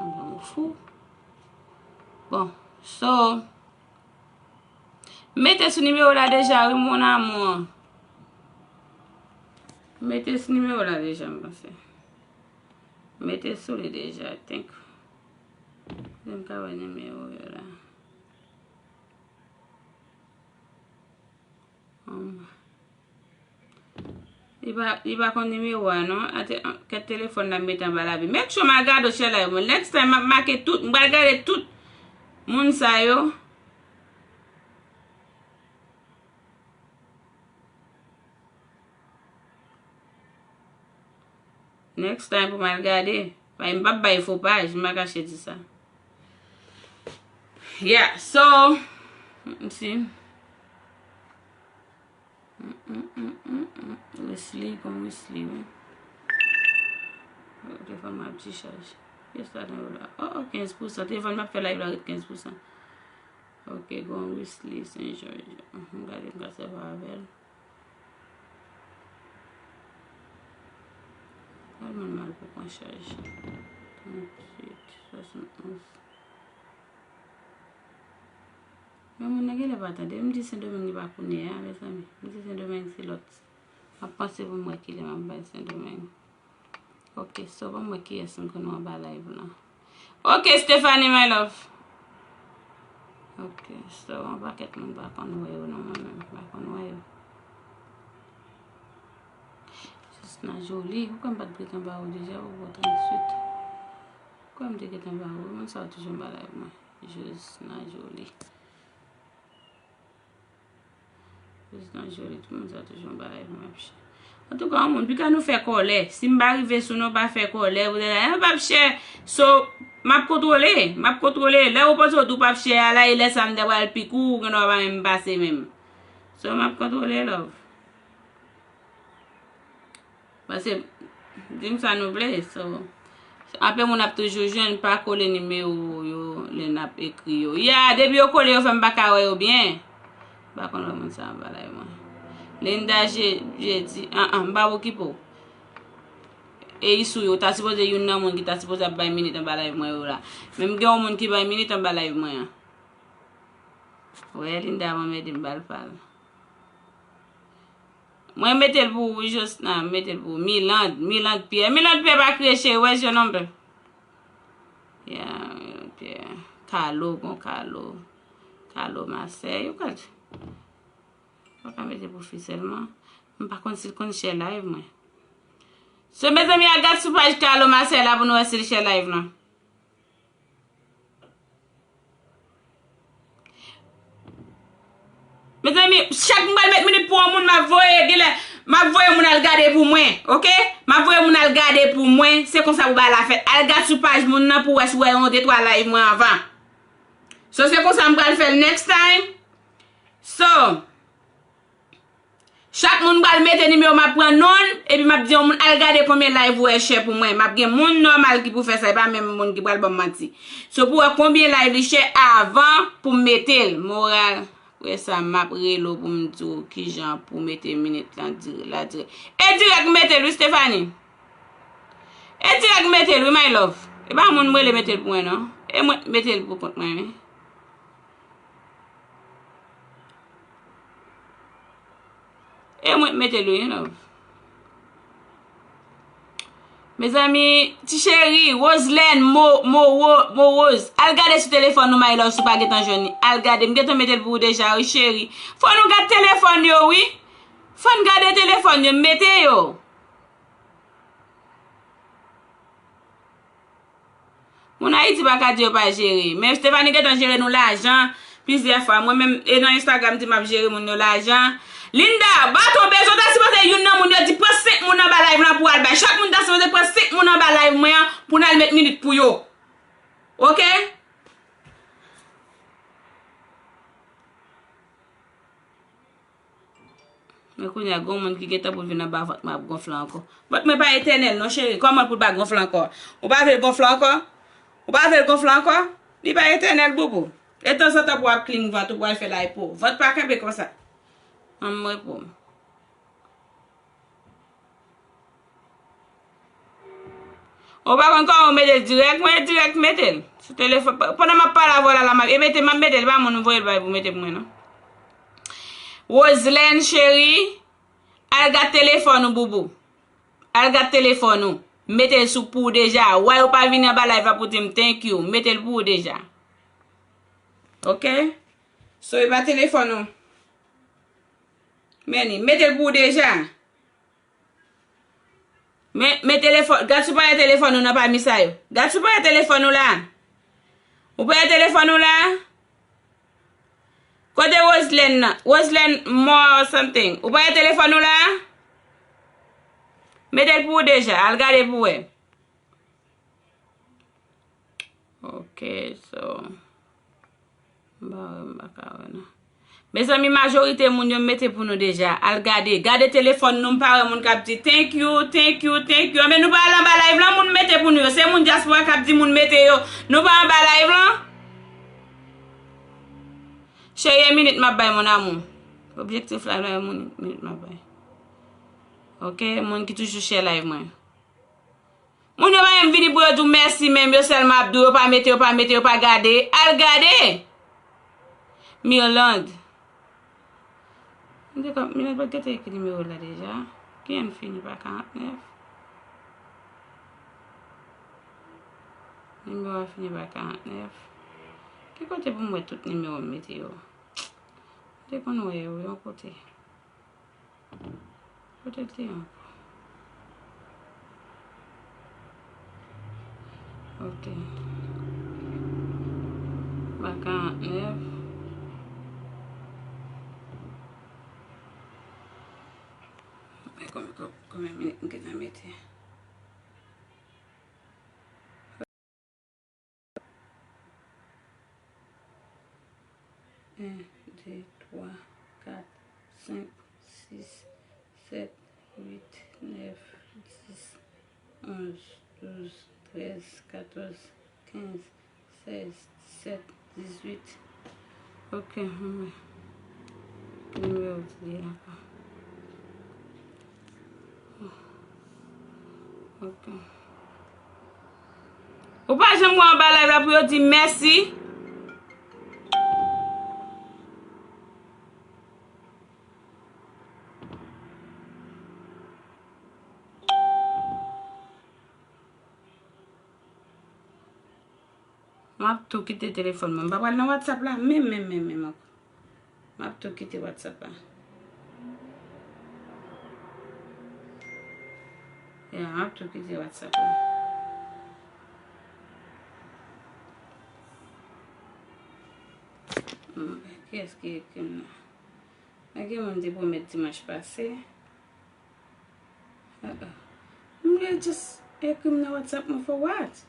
Mwen fou. Bon, so, mete sou nimewo la deja, wi, mon amour. Mete sou nimewo la deja, m panse. Mete sou li deja, I think. Kote m ka wè nimewo yo la? Um, li pa, li pa konn nimewo a, non. Ate, an, kèt telefòn la mete anba lavi. Make sure m al gade w, chè la, yo. Next time, m ap make tout, m pral gade tout moun sa yo. Next time pou m al gade. Paske m p ap bay fo paj, m pa kache di sa. Yeah, so, m si. Mm, mm, mm, mm, mm. Wesley, gon Wesley, wi. Telefòn mwen ap dichaj. Kiyès la nan yo la? Oh, oh, kenz pousan. Telefòn m ap fè live la ret kenz pousan. Ok, gon Wesley Saint George. Mhm, gade m ka sèvi avè l. Tèlman mal pou pran chaj. Tranntuit, swasannonz. Men moun nan genlè pa tande. M di Sendomeng li pa kounye a, mezanmi. M di Sendomeng se lòt. M ap panse pou m wè kilè m ap bay Sendomeng. Ok, so ban m wè kiyès m konn wè anba live lan. Ok, Stephanie, my love. Ok, so yon pakèt moun pa konn wè yo non, mwen menm, m pa konn wè yo. Jisna Jolie, ou kwè m pa t gentan ba ou deja, ou bon tranntuit. Ou kwè m te gentan ba ou, moun sa yo toujou anba live mwen. Jisna Jolie. Prezidan Jolie, tout moun sa toujou anba live mwen ap chè. Antouka, yon moun, piga nou fè kòlè. Si m pa rive sou nou, pa fè kòlè. Ou te la, eh, p ap chè. So, m ap kontwole, m ap kontwole. Lè ou panse ou tou p ap chè a la, e lè sa m ta pral pik ou, ou gen dwa pa menm pase menm. So, m ap kontwole, love. Paske, di m sa nou vle, so, anpil moun ap toujou jwenn, pa kole nimewo yo lè n ap ekri yo. Ya, depi yo kole yo fè m pa ka wè yo byen. M pa konn wè moun sa anba live mwen. Linda, je, je di, an, an, m pa okipe w. E Isou yo, ta sipoze youn nan moun ki ta sipoze ap bay minit anba live mwen yo la. Men m gen yon moun ki bay minit anba live mwen an. Wè, Linda, mwen mède m bal pal. Mwen mete l pou ou, wi, Josna, mete l pou ou. Miland, Miland Pierre. Miland Pierre pa kriye, cheri, wè je nonm. Ya, Miland Pierre. Kalo, gon Kalo. Kalo Marseille, ou ka di. Pa ka mete pou fi sèlman. M pa konn si l konn share live mwen. So, mezanmi, al gad sou paj Kalo Marseille la pou nou wè si l share live lan. Mezanmi, chak m pral met minit pou yon moun, m ap voye, genlè, m ap voye moun al gade pou mwen, ok? M ap voye moun al gade pou mwen, se konsa pou bagay la fèt. Al gad sou paj moun nan pou wè si w wè yon de twa live mwen anvan. So, se konsa m pral fè l next time. So, Chak moun pral mete nimewo, m ap pran non l, epi m ap di yon moun al gade konbyen live ou wè share pou mwen. M ap gen moun nòmal ki pou fè sa, e pa menm moun ki pral ban m manti. So pou wè konbyen live li share avan pou m mete l. Moral. Apre sa, m ap rele w pou m di w kijan pou mete minit lan dire, la dire. E dirèk m mete l wi, Stephanie. E dirèk m mete l wi, my love. E pa moun m rele mete l pou mwen, non. E mwen k mete l pou kont mwen, wi. E mwen k mete l wi, love. Mezanmi, ti cheri, Roselène, Mo, Mo, Wo- Mo Rose, al gade sou telefòn ou, my love, si w pa gentan jwenn li. Al gade, m gentan mete l pou ou deja, wi, cheri. Fò nou gade telefòn yo, wi. Fò n gade telefòn yo, m mete yo. Moun Ayiti pa ka di yo pa jere. Men Stephanie gentan jere nou lajan plizyè fwa. Mwen menm, e nan Instagram di m ap jere moun yo lajan. Linda, baton bezwen ta sipoze youn nan moun yo di pran senk moun anba live lan pou al bay. Chak moun ta sipoze pran senk moun anba live mwen an pou n al met minit pou yo. Oke? Men kounye a, gen yon moun ki gentan pou l vin anba vant mwen ap gonfle ankò. Vant mwen pa etènèl non, cheri. Kòman pou l pa gonfle ankò? Ou pa vle l gonfle ankò? Ou pa vle l gonfle ankò? Li pa etènèl, boubou. E tanzantan pou w ap clean vant ou, pou w al fè lipo. Vant pa kenbe konsa. Ann mwen pou m. Ou pa konn kòman ou mete l dirèk, mwen dirèk mete l. Sou telefòn, pandan m ap pale avè w la, la, m ap, e mete, m ap mete l, pa moun voye l bay pou mete pou mwen, non. Roselène, cheri, al gad telefòn ou, boubou. Al gad telefòn ou. Mete l sou pou w deja. Why ou pa vini anba live la pou di m thank you. Mete l pou w deja. Oke? So, e pa telefòn ou. Men li, mete l pou w deja. Men, men telefòn, gad si w pa wè telefòn ou nan pami sa yo. Gad si w pa wè telefòn ou la. Ou pa wè telefòn ou la? Kote Roselène nan? Roselène Moore something. Ou pa wè telefòn ou la? Mete l pou w deja. Al gade pou w wè. Ok, so. M pa wè, m pa ka wè, non. Mezanmi, majorite moun yo m mete pou nou deja. Al gade. Gade telefòn nou, m pa wè moun k ap di thank you, thank you, thank you. Anben nou pa al anba live lan, moun mete pou nou yo. Se moun dyaspora k ap di moun mete yo. Nou pa anba live lan? Cheri, e minit m ap bay, mon amour. Objektif la, e minit, minit m ap bay. Ok, moun ki toujou share live mwen. Moun yo pa menm vini pou yo di w mèsi, menm yo sèlman ap di w yo pa mete, yo pa mete, yo pa gade. Al gade! Mirlande. M te konn, Mirlande pa t gentan ekri nimewo l la deja. Kijan m fini pa karant nèf? Nimewo a fini pa karant nèf. Ki kote pou m wè tout nimewo m mete yo? M te konn wè yo yon kote. Kote l te ye ankò? Ok. Ba karant nèf. Men konbyen, konbyen minit m gentan mete? En, de, twa, kat, senk, sis, sèt, uit, nèf, dis, onz, douz, trèz, katòz, kenz, sèz, disèt, dizuit. Ok, mwen. Nimewo ki ye la ankò. Ok. Ou pa janm wè anba live la pou yo di mèsi? M ap tou kite telefòn mwen. M pa pral nan WhatsApp la menm, menm, menm, menm ankò. M ap tou kite WhatsApp la. Ya, m ap tou kite WhatsApp la. Hmm, kiyès ki ekri m nan? Men gen moun te pwomèt dimanch pase. Uh-uh. M vle just ekri m nan WhatsApp mwen for what?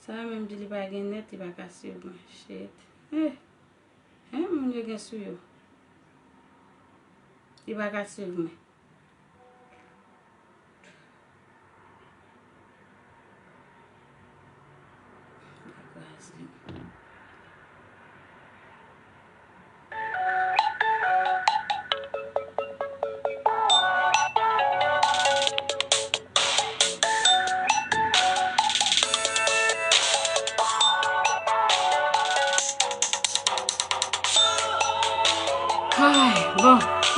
Sa a menm di li pa gen nèt, li pa ka swiv mwen. Shit. Eh. Hein, moun yo gen sou yo. Li pa ka swiv mwen.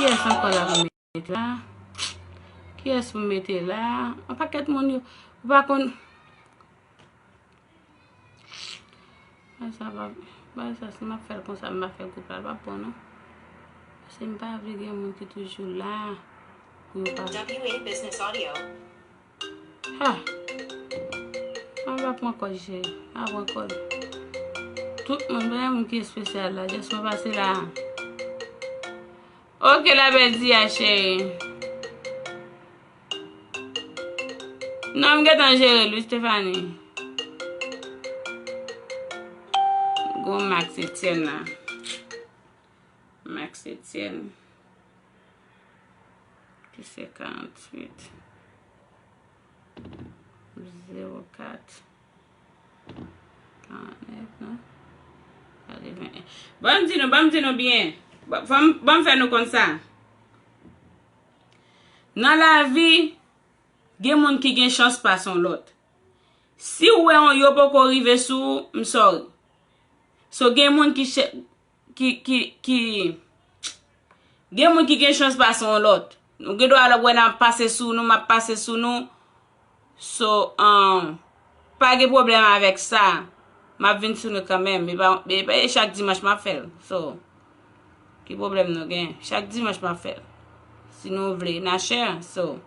Kiyès ankò la pou mete la? Kiyès pou mete la? Yon pakèt moun yo, ou pa konn. Bagay sa pa, bagay sa, si m ap fè l konsa, m pa fè gwoup la, l p ap bon, non. Paske m pa vle gen moun ki toujou la pou yo pa. W A Business Audio. Ha! An pa pran kòd, cheri. Pa pran kòd. Tout moun, pa gen moun ki espesyal la. Just mwen pase la. Ok, la bèl di a, cheri. Non, m gentan jere l, wi, Stephanie. Gon Max Etienne la. Max Etienne. Ki se karanntuit. Zewo kat. Karannèf, non? Katreven. Ban m di nou, ban m di nou byen. Ban, ban m, ban m fè nou konn sa. Nan lavi, gen moun ki gen chans pase yon lòt. Si w wè yon yo poko rive sou ou, m sorry. So, gen moun ki chè-, ki, ki, ki, gen moun ki gen chans pase yon lòt. Nou gen dwa wè n ap pase sou nou, m ap pase sou nou. So, um, pa gen pwoblèm avèk sa. M ap vin sou nou kanmenm. E pa, e pa, e chak dimanch m ap fè l. So, ki pwoblèm nou gen? Chak dimanch m ap fè l. Si nou vle, n a share. So,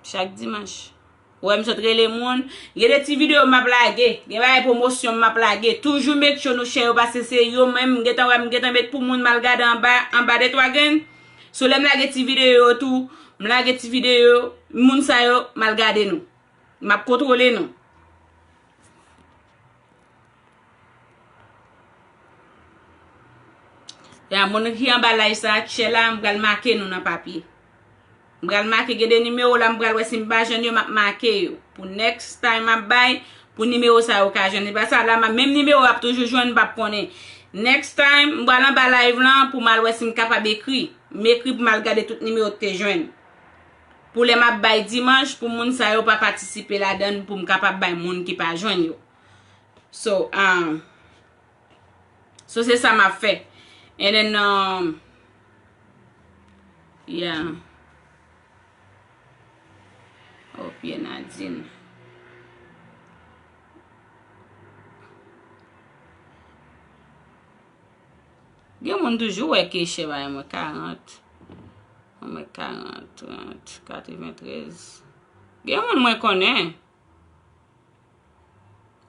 chak dimanch. Ou wè m sot rele moun. Gen de ti videyo m ap lage. Gen bagay pwomosyon m ap lage. Toujou make sure nou share yo paske se yo menm m gentan wè m gentan met pou moun m al gade anba, anba de twa grenn. So lè m lage ti videyo yo tou, m lage ti videyo, moun sa yo, m al gade nou. M ap kontwole nou. Ya, moun ki anba live sa, chè la, m pral make nou nan papye. M pral make, gen de nimewo la, m pral wè si m pa jwenn yo, m ap make yo. Pou next time m ap bay, pou nimewo sa yo ka jwenn. Se pa sa la, m ap, menm nimewo ap toujou jwenn, m p ap konnen. Next time, m pral anba live lan pou m al wè si m kapab ekri. M ekri pou m al gade tout nimewo k te jwenn. Pou lè m ap bay dimanch, pou moun sa yo pa patisipe ladan l, pou m kapab bay moun ki pa jwenn yo. So, um, so se sa m ap fè. And then, um, yeah. Oh, pye Nadine. Gen moun toujou wè ke chè ba mwen karant. Mwen karant, trant, katreventrèz. Gen moun mwen konnen.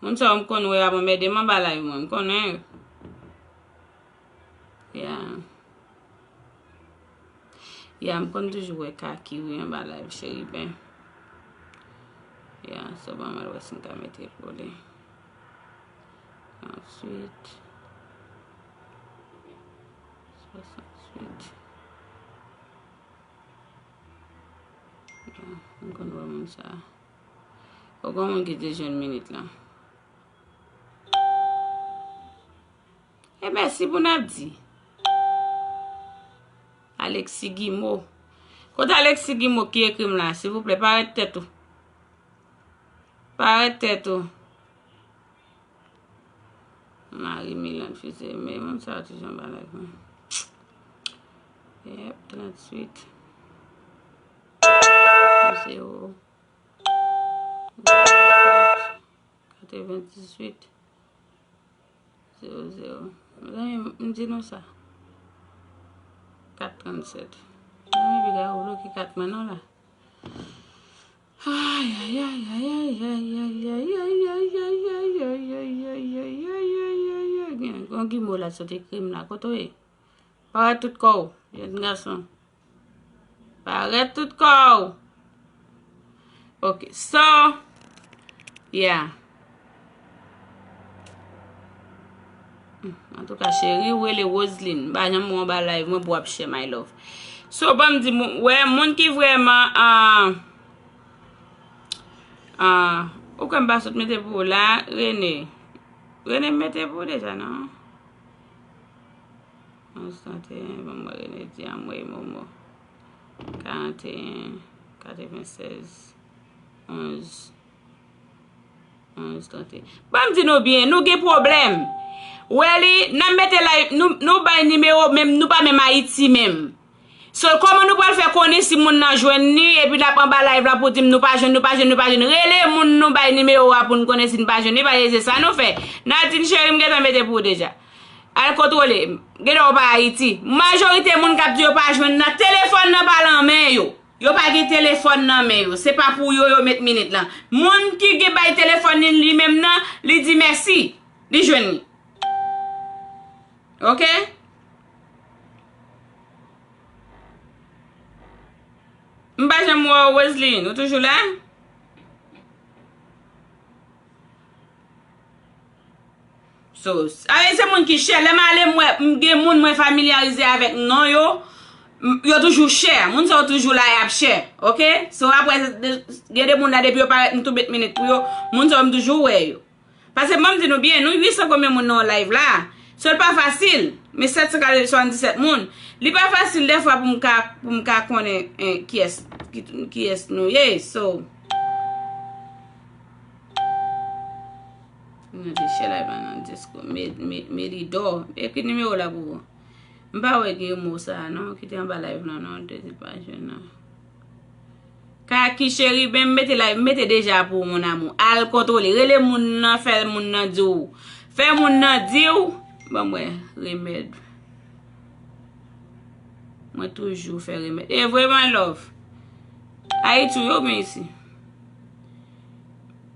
Moun sa yo m konn wè ap anmède m anba live mwen, m konnen yo. Ya. Ya, m konn toujou wè Kaki wi anba live Cheriben. Ya, so ban mwen wè si m ka mete l pou li. Answit, swasanntuit. Ya, m konn wè moun sa. Ou gon moun ki te jwenn minit lan. E mèsi pou n ap di. Alexis Guimot. Kote Alexis Guimot ki ekri m la, silvouplè, parèt tèt ou. Parèt tèt ou. Marie Milande Fizeme, moun sa yo toujou anba live mwen. Yep, tranntuit. Zewo. Katrevendizuit. Zewo, zewo. Mezanmi, m di nou sa. Kat trannsèt. Mezanmi, piga yo bloke kat mwen non la. Ay, ay, ay. Gen, gen Guimo la sot ekri m la. Kote w ye? Parèt tout kò w, jèn gason. Parèt tout kò w. Ok, so, yeah. Hmm, antouka, cheri, ou rele Roseline. M pa janm wè w anba live mwen pou w ap share, my love. So, ban m di, moun, wè, moun ki vrèman, ah, ah, ou kwè m pa sot mete pou ou la, Rene. Rene, m mete pou ou deja, non? Onz, tranteyen, ban m wè Rene di anmwey Momo. Karanteyen, katrevensèz, onz, onz, tranteyen. Ban m di nou byen, nou gen pwoblèm. Wè li, n ap mete la, nou, nou bay nimewo, menm, nou pa menm Ayiti menm. So, kòman nou pral fè konnen si moun nan jwenn ni, epi l ap anba live la pou di m nou pa jwenn, nou pa jwenn, nou pa jwenn? Rele moun nou bay nimewo a pou n konnen si n pa jwenn ni, paske se sa nou fè. Nadine cheri, m gentan mete pou ou deja. Al kontwole. Genlè w pa Ayiti. Majorite moun k ap di yo pa jwenn nan, telefòn nan pa lan men yo. Yo pa gen telefòn nan men yo. Se pa pou yo yo met minit lan. Moun ki gen bay telefòn li, li menm nan, li di mèsi. Li jwenn li. Ok? M pa janm wè w, Roseline. Ou toujou la? So, ale se moun ki chè. Lè m ale, m wè, m gen moun mwen familyarize avèk non yo. M- Yo toujou chè. Moun sa yo toujou la, y ap chè. Ok? So, apre, de- gen de moun la, depi yo parèt, m tou met minit pou yo. Moun sa yo, m toujou wè yo. Paske ban m di nou byen, nou uit san konbyen moun nan yon live la. So, l pa fasil. Men sèt san swasanndisèt moun. Li pa fasil dèfwa pou m ka, pou m ka konnen, eh, kiyès, ki- kiyès nou ye. So, nou te chè live la nan Discord. Me- me- Melidor. Ekri nimewo la pou ou. M pa wè gen mo sa a non, ki te anba live lan non, te di pa jwenn nan. Kaki cheri, ben m mete live, m mete deja pou ou, mon amour. Al kontwole, rele moun nan, fè moun nan di w. Fè moun nan di w. Ban m wè, remèd. Mwen toujou fè remèd. E vre, my love. Ayiti, ou yo, men isi.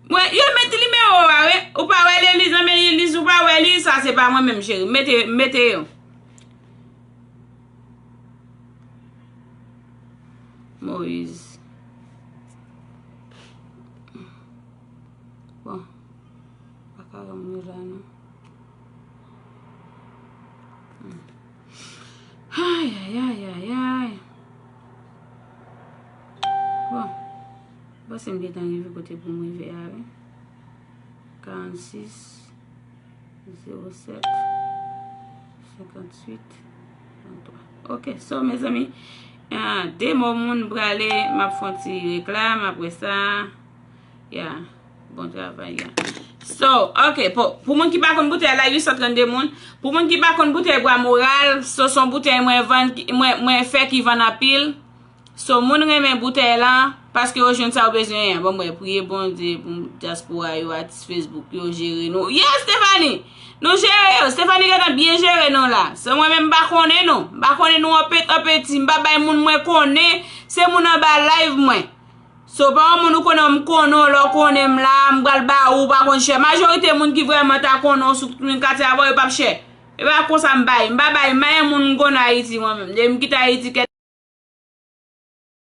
Mwen, yo met nimewo a, wi. Ou pa wè li, li zanmi Liz, ou pa wè li, sa se pa mwen menm, cheri. Mete, mete yo. Moïse. Bon. Pa ka ranm yo la, non. Hmm. Ay, ay, ay, ay, ay. Bon. Bon, se m gentan rive kote pou m rive a, wi. Karannsis, zewo sèt, senkantuit, trannntwa. Ok, so, mezanmi, ah, de mo moun prale, m ap fè yon ti reklam, apre sa, ya, bon travay, ya. So, ok, pou, pou moun ki pa konn boutèy la, uit san trannde moun. Pou moun ki pa konn boutèy Bwa Moral, so, se yon boutèy mwen vann, ki- mwen, mwen fè ki vann anpil. So, moun renmen boutèy la, paske yo jwenn sa yo bezwen an. Bon, mwen priye Bondye pou dyaspora yo, atis Facebook yo, jere nou. Yes, Stephanie! Nou jere yo. Stephanie gentan byen jere nou la. Se mwen menm m pa konnen nou. M pa konnen nou anpet, anpeti. M pa bay moun mwen konnen. Se moun anba live mwen. So, pa yon moun ou konnen, m konnen w, lè w konnen m la, m pral ba ou, ou pa konn chè. Majorite moun ki vrèman ta konnen w sou tout moun katye avè w, yo p ap chè. E pa konsa m bay. M pa bay, m pa yon moun m konnen Ayiti mwen menm. Depi m kite Ayiti, kèt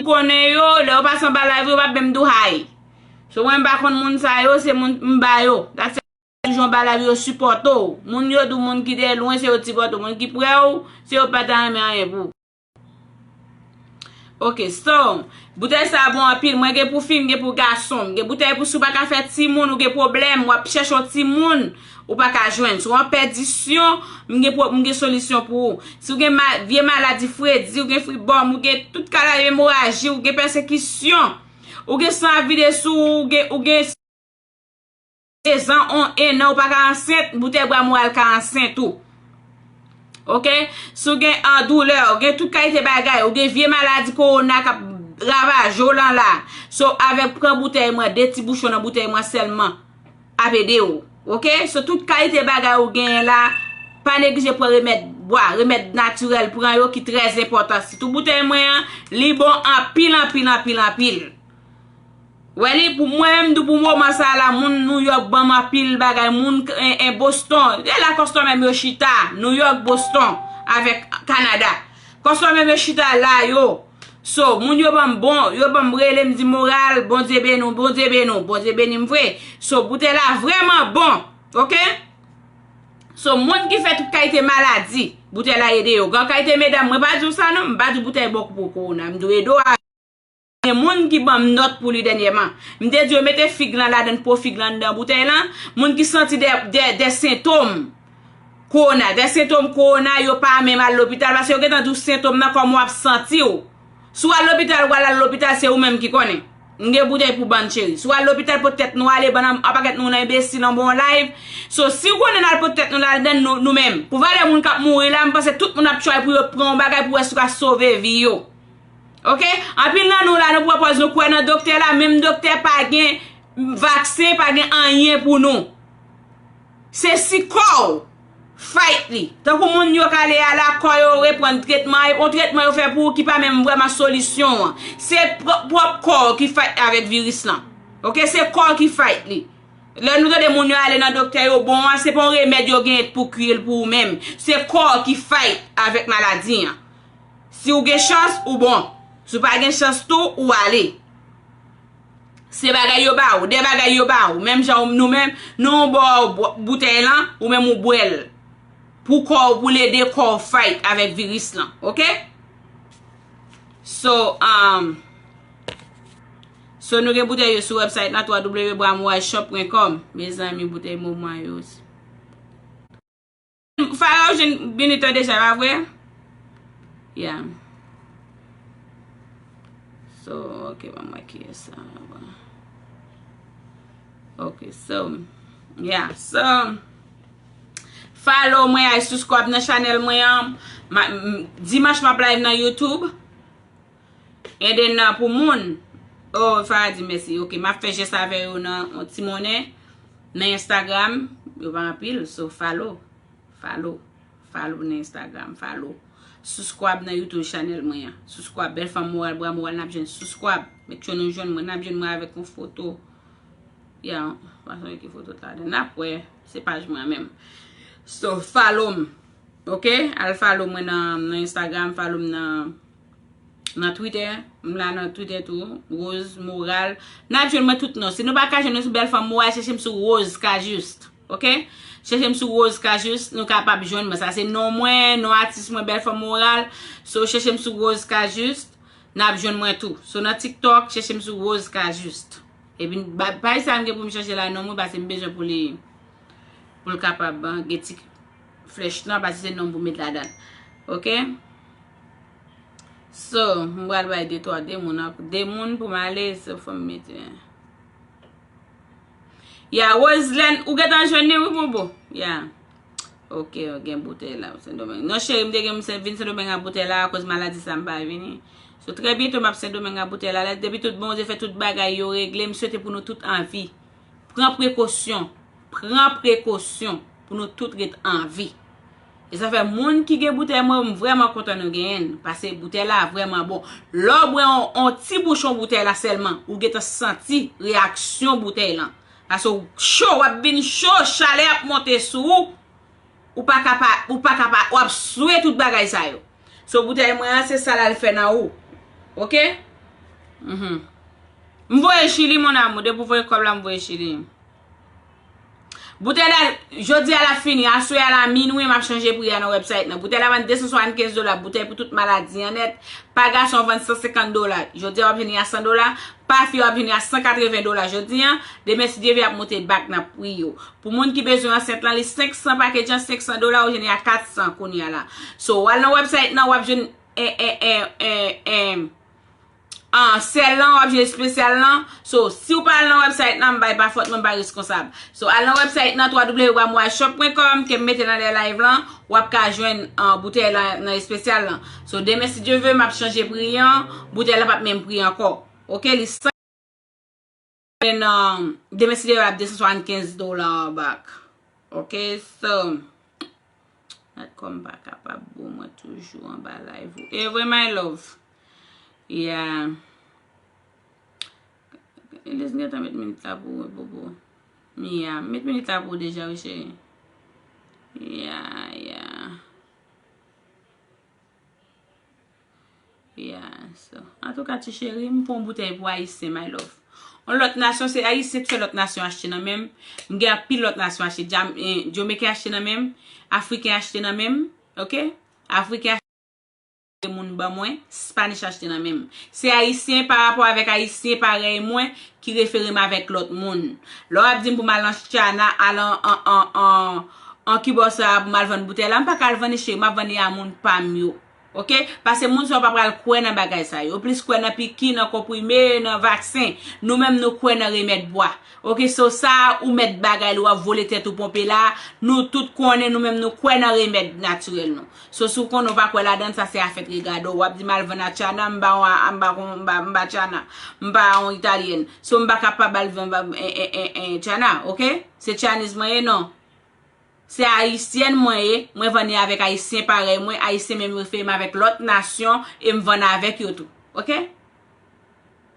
m konnen yo, lè yo pase anba live yo, yo p ap menm di w hi. So, mwen m pa konn moun sa yo, se moun m ba yo. That's it. Toujou anba live yo sipòte w. Moun yo di w moun ki de lwen, se yo t sipòte w. Moun ki prè w, se yo pa ta renmen anyen pou ou. Ok, so, boutèy sa bon anpil. Mwen gen pou fi, m gen pou gason. M gen boutèy pou si w pa ka fè timoun, ou gen pwoblèm, w ap chèche yon timoun, ou pa ka jwenn. Si w an pèdisyon, m gen, pwo- m gen solisyon pou ou. Si w gen ma- vye maladi fredi, ou gen fribòm, ou gen tout kalay emoraji, ou gen pèsekisyon, ou gen san ap vide sou ou, ou gen, ou gen de zan, on, en an, ou pa ka ansent, boutèy Bwa Moral ka ansent ou. Ok? Si w gen an doulè, ou gen tout kalite bagay, ou gen vye maladi kowona k ap ravaje w lan la. So, avèk pran boutèy mwen, de ti bouchon nan boutèy mwen sèlman ap ede w. Ok? So, tout kalite bagay ou genyen la, pa neglije pran remèd bwa, remèd natirèl, pran yo ki trè enpòtan. Sitou boutèy mwen an, li bon anpil, anpil, anpil, anpil. Wè li, pou mwen menm, di pou moman sa la, moun New York ban m anpil bagay, moun k- en, en Boston, e la kòstò menm yo chita, New York, Boston, avèk Kanada. Kòstò menm yo chita la yo. So, moun yo ban m bon, yo ban m rele m di moral, Bondye beni w, Bondye beni w, Bondye beni m vre. So, boutèy la vrèman bon, ok? So, moun ki fè tout kalite maladi, boutèy la ede yo. Gen kalite medam, mwen pa di w sa non, m pa di boutèy bon pou kowona, m di w ede w a- Gen moun ki ban m nòt pou li dènyèman. M te di yo mete fig lan ladann, po fig lan anndan boutèy lan. Moun ki santi de, de, de sentòm kowona, de sentòm kowona, yo pa menm al lopital, paske yo gentan di w sentòm nan kòman w ap santi w. Si w al lopital, ou al al lopital, se ou menm ki konnen. M gen boutèy pou bann cheri. Si w al lopital, pot tèt nou ale, bann an pakèt nou nan enbesil anba yon live. So, si w konnen n al pot tèt nou ladan nou, nou menm. Pou valè moun k ap mouri la, m panse tout moun ap try pou yo pran yon bagay pou wè si yo ka sove vi yo. Oke? Anpil nan nou la, nou pran pòz nou kwè nan doktè la, menm doktè pa gen vaksen, pa gen anyen pou nou. Se si kò w fight li. Tankou moun yo k ale a la, kò yo reprann tretman, e yon tretman yo fè pou ou ki pa menm vrèman solisyon an. Se pwòp, pwòp kò w ki fight avèk viris lan. Oke, se kò w ki fight li. Lè nou tande moun yo ale nan doktè yo bon an, se pa yon remèd yo genyen pou kwi l pou ou menm. Se kò w ki fight avèk maladi an. Si w gen chans, ou bon. Si w pa gen chans tou, ou ale. Se bagay yo ba ou, de bagay yo ba ou. Menm jan nou menm, nou ba w bou-, boutèy lan, ou menm ou bwè l. Pou kò w, pou l ede kò w fight avèk viris lan, oke? So, um, so nou gen boutèy yo sou website nan w w w bramwayshop pwen kòm. Mezanmi, boutèy moman yo. Fara ou jwenn Benita deja, pa vre? Yeah. So, ok, ban m wè kiyès sa. Ok, so, yeah, so, follow mwen, ay subscribe nan chanèl mwen an. Ma, m, dimanch m ap live nan YouTube. And then, uh, pou moun, oh, Fara di mèsi. Ok, m ap fè jès avè yo nan yon ti monnen. Nan Instagram, yo pa anpil, so follow. Follow. Follow nan Instagram, follow. Subscribe nan YouTube channel mwen an. Subscribe, Bèl Fanm Moral, Bra Moral, n ap jwenn. Subscribe. Make sure nou jwenn mwen, n ap jwenn mwen avèk yon foto. Ya, pa sonje ki foto t ladan. N ap wè, se paj mwen an menm. So, follow m. Ok? Al follow mwen nan, nan Instagram, follow m nan, nan Twitter. M la nan Twitter tou. Rose Moral. N ap jwenn mwen tout non. Si nou pa ka jwenn mwen sou Bèl Fanm Moral, chèche m sou Rose Cajuste. Ok? Chèche m sou Rose Cajuste. Nou kapab jwenn mwen. Sa se non mwen, non atis mwen, Bèl Fanm Moral. So, chèche m sou Rose Cajuste. N ap jwenn mwen tou. So, nan TikTok, chèche m sou Rose Cajuste. Epi, ba, paj sa m gen pou m chanje la non mwen, paske m bezwen pou li, pou l kapab, ah, gen ti flèch lan, paske se non m pou met ladan l. Ok? So, m pral bay de twa, de moun, an, de moun pou m ale, so fò m mete. Ya, Roselène, ou gentan jwenn li, wi, bobo. Ya. Ok, gen boutèy la, Sendomeng. Non, cheri, m te gen, m vin Sendomeng ak boutèy la, akoz maladi sa m pa vini. So, trè byento, m ap Sendomeng ak boutèy la. Depi tout Bondye fè tout bagay yo regle, m swete pou nou tout an vi. Pran prekosyon. Pran prekosyon pou nou tout ret an vi. E sa fè moun ki gen boutèy mwen, m vrèman kontan nou genyen l, paske boutèy la vrèman bon. Lè w bwè on, on ti bouchon boutèy la sèlman, ou gentan santi reyaksyon boutèy lan. Paske w cho, w ap vin cho, chalè ap monte sou ou, ou pa ka pa, ou pa ka pa, w ap swe tout bagay sa yo. So boutèy mwen an, se sa l al fè nan ou. Ok? Mhm. M voye Chili, mon amour. Depi w voye kòb la, m voye Chili. Boutèy la, jodi a l ap fini. Aswè a la minwi, m ap chanje pri a nan website nan. Boutèy la vann de san swasannkenz dola. Boutèy pou tout maladi an nèt. Pa gason, w ap vann san senkant dola. Jodi a, w ap jwenn li a san dola. Pa fi, w ap jwenn li a san katreven dola jodi a. Demen, si Dye vle, ap monte back nan pri yo. Pou moun ki bezwen ansent lan, li senk san, package an senk san dola, ou jwenn li a kat san kounye a la. So, w al nan website nan, w ap jwenn, eh, eh, eh, eh, eh, ah, sèl lan, w ap jwenn espesyal lan. So, si w pa al nan website nan, m bay pa fòt mwen, m pa reskonsab. So, al nan website nan, w w w bramwayshop pwen kòm, ke m mete nan lè live lan, w ap ka jwenn, ah, boutèy la nan espesyal lan. So, demen, si Dye vle, m ap chanje pri an, boutèy la p ap menm pri ankò. Ok, li san, um, demen, si Dye vle, ap de san swasannkenz dola back. Ok, so, gad kòm m pa kapab bo mwen toujou anba live ou. E vre, my love. Yeah. Eliz gentan met minit la pou ou, bobo. Yeah, met minit la pou ou deja, wi, cheri. Yeah, yeah. Yeah, so. Antouka, ti cheri, m pran yon boutèy pou Ayisyen, my love. Yon lòt nasyon, se Ayisyen k fè lòt nasyon achte nan men m. M gen anpil lòt nasyon achte. Jam-, eh, Jamaican achte nan men m. Afriken achte nan men m. Ok? Afriken achte moun ban mwen. Spanish achte nan men m. Se Ayisyen pa rapò avèk Ayisyen parèy mwen ki refere m avèk lòt moun. Lè w ap di m pou m al nan China, al an, an, an, an, an Kiba sa pou m al vann boutèy la, m pa ka al vann li, cheri, m ap vann li a moun pa m yo. Ok? Paske moun sa yo pa pral kwè nan bagay sa yo. Yo plis kwè nan piki, nan konprime, nan vaksen. Nou menm nou kwè nan remèd bwa. Ok, so sa ou mèt bagay li, w ap vole tèt ou ponpe la. Nou tout konnen, nou menm nou kwè nan remèd natirèl nou. So si w konnen w pa kwè ladan l, sa se afè t regade w. W ap di m al vann Atyana, m pa yon, m pa, m pa, m pa Atyana, m pa yon Italyèn. So m pa kapab al vann, vann, en, en, en, en, Atyana, ok? Se Chinese mwen ye, non. Se ayisyèn mwen ye, mwen vann li avèk ayisyen parèy mwen, ayisyen menm refere m avèk lòt nasyon e m vann avèk yo tou. Ok?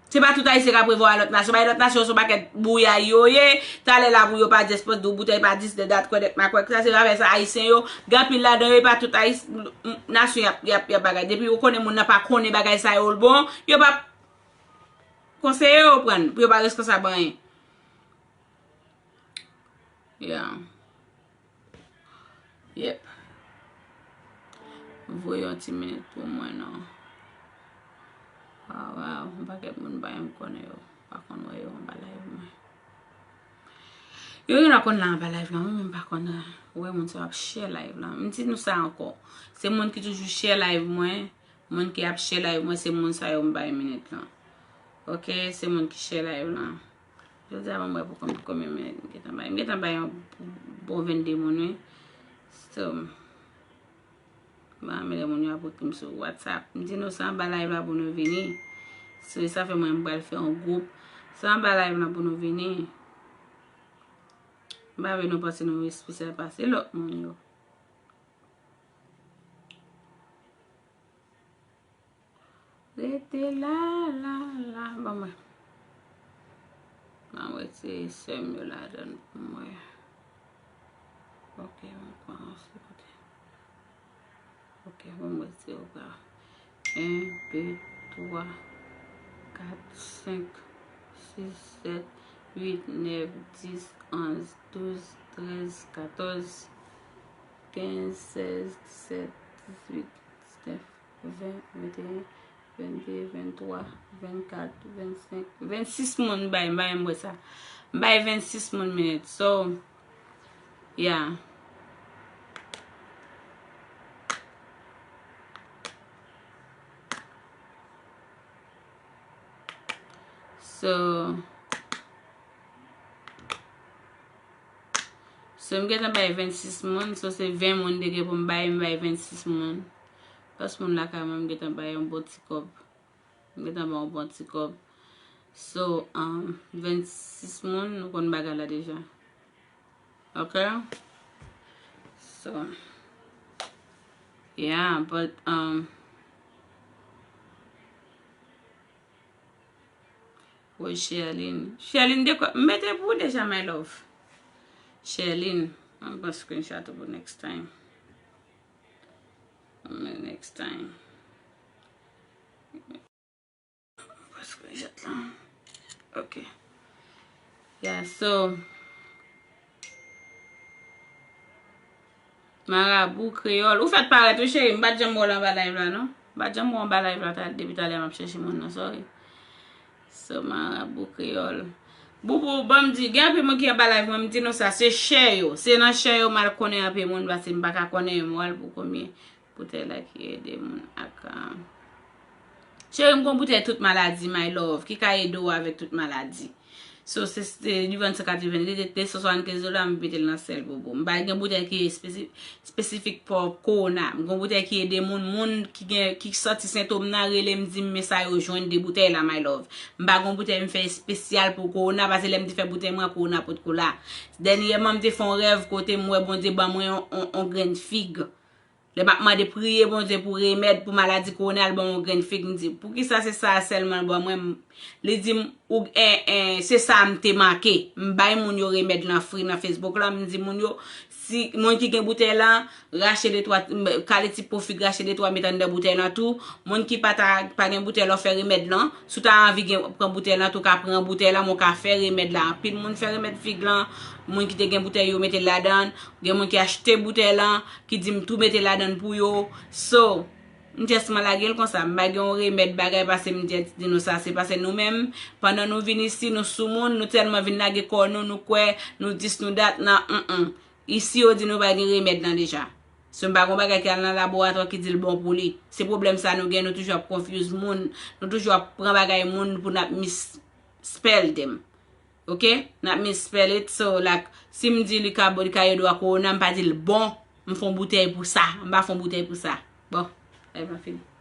Se pa tout ayisyen k ap revwa lòt nasyon, bay lòt nasyon se yon pakèt bouyay yo ye, talè la pou yo pa di espòs di w boutèy pa dis de dat kwè dèt makwèk, sa se afè sa ayisyen yo, gen anpil ladan yo, e pa tout ayis-, nasyon y ap, y ap, y ap bagay. Depi yo konnen moun nan pa konnen bagay sa yo l bon, yo p ap konseye yo pran, pou yo pa reskonsab anyen. Yeah. Yep. Voye yon ti minit pou mwen non. Waw, waw, yon pakèt moun pa menm konnen yo. Pa konn wè yo anba live mwen. Yo gen la konn la anba live la, mwen menm pa konn wè moun sa yo ap share live la. M di nou sa ankò. Se moun ki toujou share live mwen. Moun ki ap share live mwen, se moun sa yo m bay minit lan. Ok, se moun ki share live lan. Jodi a ban m wè pou konbyen, konbyen minit m gentan bay. M gentan bay yon bon vennde moun, wi. So, m pa renmen lè moun yo ap ekri m sou WhatsApp. M di nou se anba live la pou nou vini. So, sa fè mwen m pral fè yon gwoup. Se anba live lan pou nou vini. M pa vle nou panse nou espesyal pase lòt moun yo. Rete la, la, la. Ban mwen. Ban mwen retire sè m yo ladan l pou mwen. Ok, mwen kòmanse kote. Ok, ban mwen retire w la. En, de, twa, kat, senk, sis, sèt, uit, nèf, dis, onz, douz, trèz, katòz, kenz, sèz, disèt, dizuit, diznèf, ven, venteyen, vennde, venntwa, vennkat, vennsenk, vennsis moun m bay, m pa menm wè sa. M bay vennsis moun minit. So, yeah. So, So, m gentan bay vennsis moun. So, se ven moun te gen pou m bay, m bay vennsis moun. Plis moun lakay mwen, m gentan bay yon bon ti kòb. M gentan bay yon bon ti kòb. So, um, vennsis moun, nou konn bagay la deja. Ok? So, yeah, but, um, Woy, Sherline. Sherline, de kwa? M mete pou ou deja, my love. Sherline, m pran screenshot ou pou next time. Next time. M pran screenshot la. Ok. Yeah, so, Marabou kreyòl. Ou fèk parèt wi cheri, m pa t janm wè w anba live la non. M pa t janm wè w anba live la ta, depi talè m ap chèche moun nan, sorry. So, marabou kreyòl. Boubou, ban m di, gen anpil moun ki anba live mwen, m di nou sa, se share yo. Se nan share yo m al konnen anpil moun, paske m pa ka konnen yo, m wè l pou konbyen. Boutèy la ki ede moun ak, ah, cheri, m gon boutèy tout maladi, my love, ki ka ede w avèk tout maladi. So, se, se li vann san katreven, li te, te san swasannkenz dola, m mete l nan sèl bobo. M pa gen boutèy ki espesi-, espesifik pou kowona. M gon boutèy ki ede moun, moun ki gen, ki santi sentòm nan, rele m, di m, men sa yo jwenn de boutèy la, my love. M pa gon boutèy m fè espesyal pou kowona, paske lè m te fè boutèy mwen, kowona potko la. Dènyèman, m te fè yon rèv kote m wè Bondye ban mwen yon, yon, yon grenn fig. Lè m ap mande priye Bondye pou remèd, pou maladi kowona, l ban m yon grenn fig, m di, "Poukisa se sa a sèlman l ban mwen?" M, li di m, "Ou, en, en, se sa a m te manke." M bay moun yo remèd lan fri nan Facebook la, m di moun yo, si, moun ki gen boutèy lan, rache de twa, m, kale ti po fig, rache de twa, met anndan boutèy lan tou. Moun ki pa ta, pa gen boutèy, lè w fè remèd lan, si w ta anvi gen, pran boutèy lan tou, w ka pran boutèy lan, men w ka fè remèd la. Anpil moun fè remèd fig lan, moun ki te gen boutèy yo mete l ladan l, gen moun ki achte boutèy lan, ki di m tou mete ladan l pou yo. So, m just man lage l konsa, m pa gen yon remèd bagay pase m just di nou sa, se pase nou menm, pandan nou vin isi, nou soumoun, nou tèlman vin lage kò nou, nou kwè, nou dis, nou dat, nan, mm, mm. Isi yo di nou pa gen remèd lan deja. So m pa gon bagay ki al nan laboratwa ki di l bon pou li. Se pwoblèm sa nou gen, nou toujou ap confuse moun, nou toujou ap pran bagay moun pou n ap misspell them. Ok? N ap misspell it, so like, si m di li ka, li ka ede w a kowona, m pa di l bon, m fè yon boutèy pou sa, m pa fè yon boutèy pou sa. Bon, e pa fini.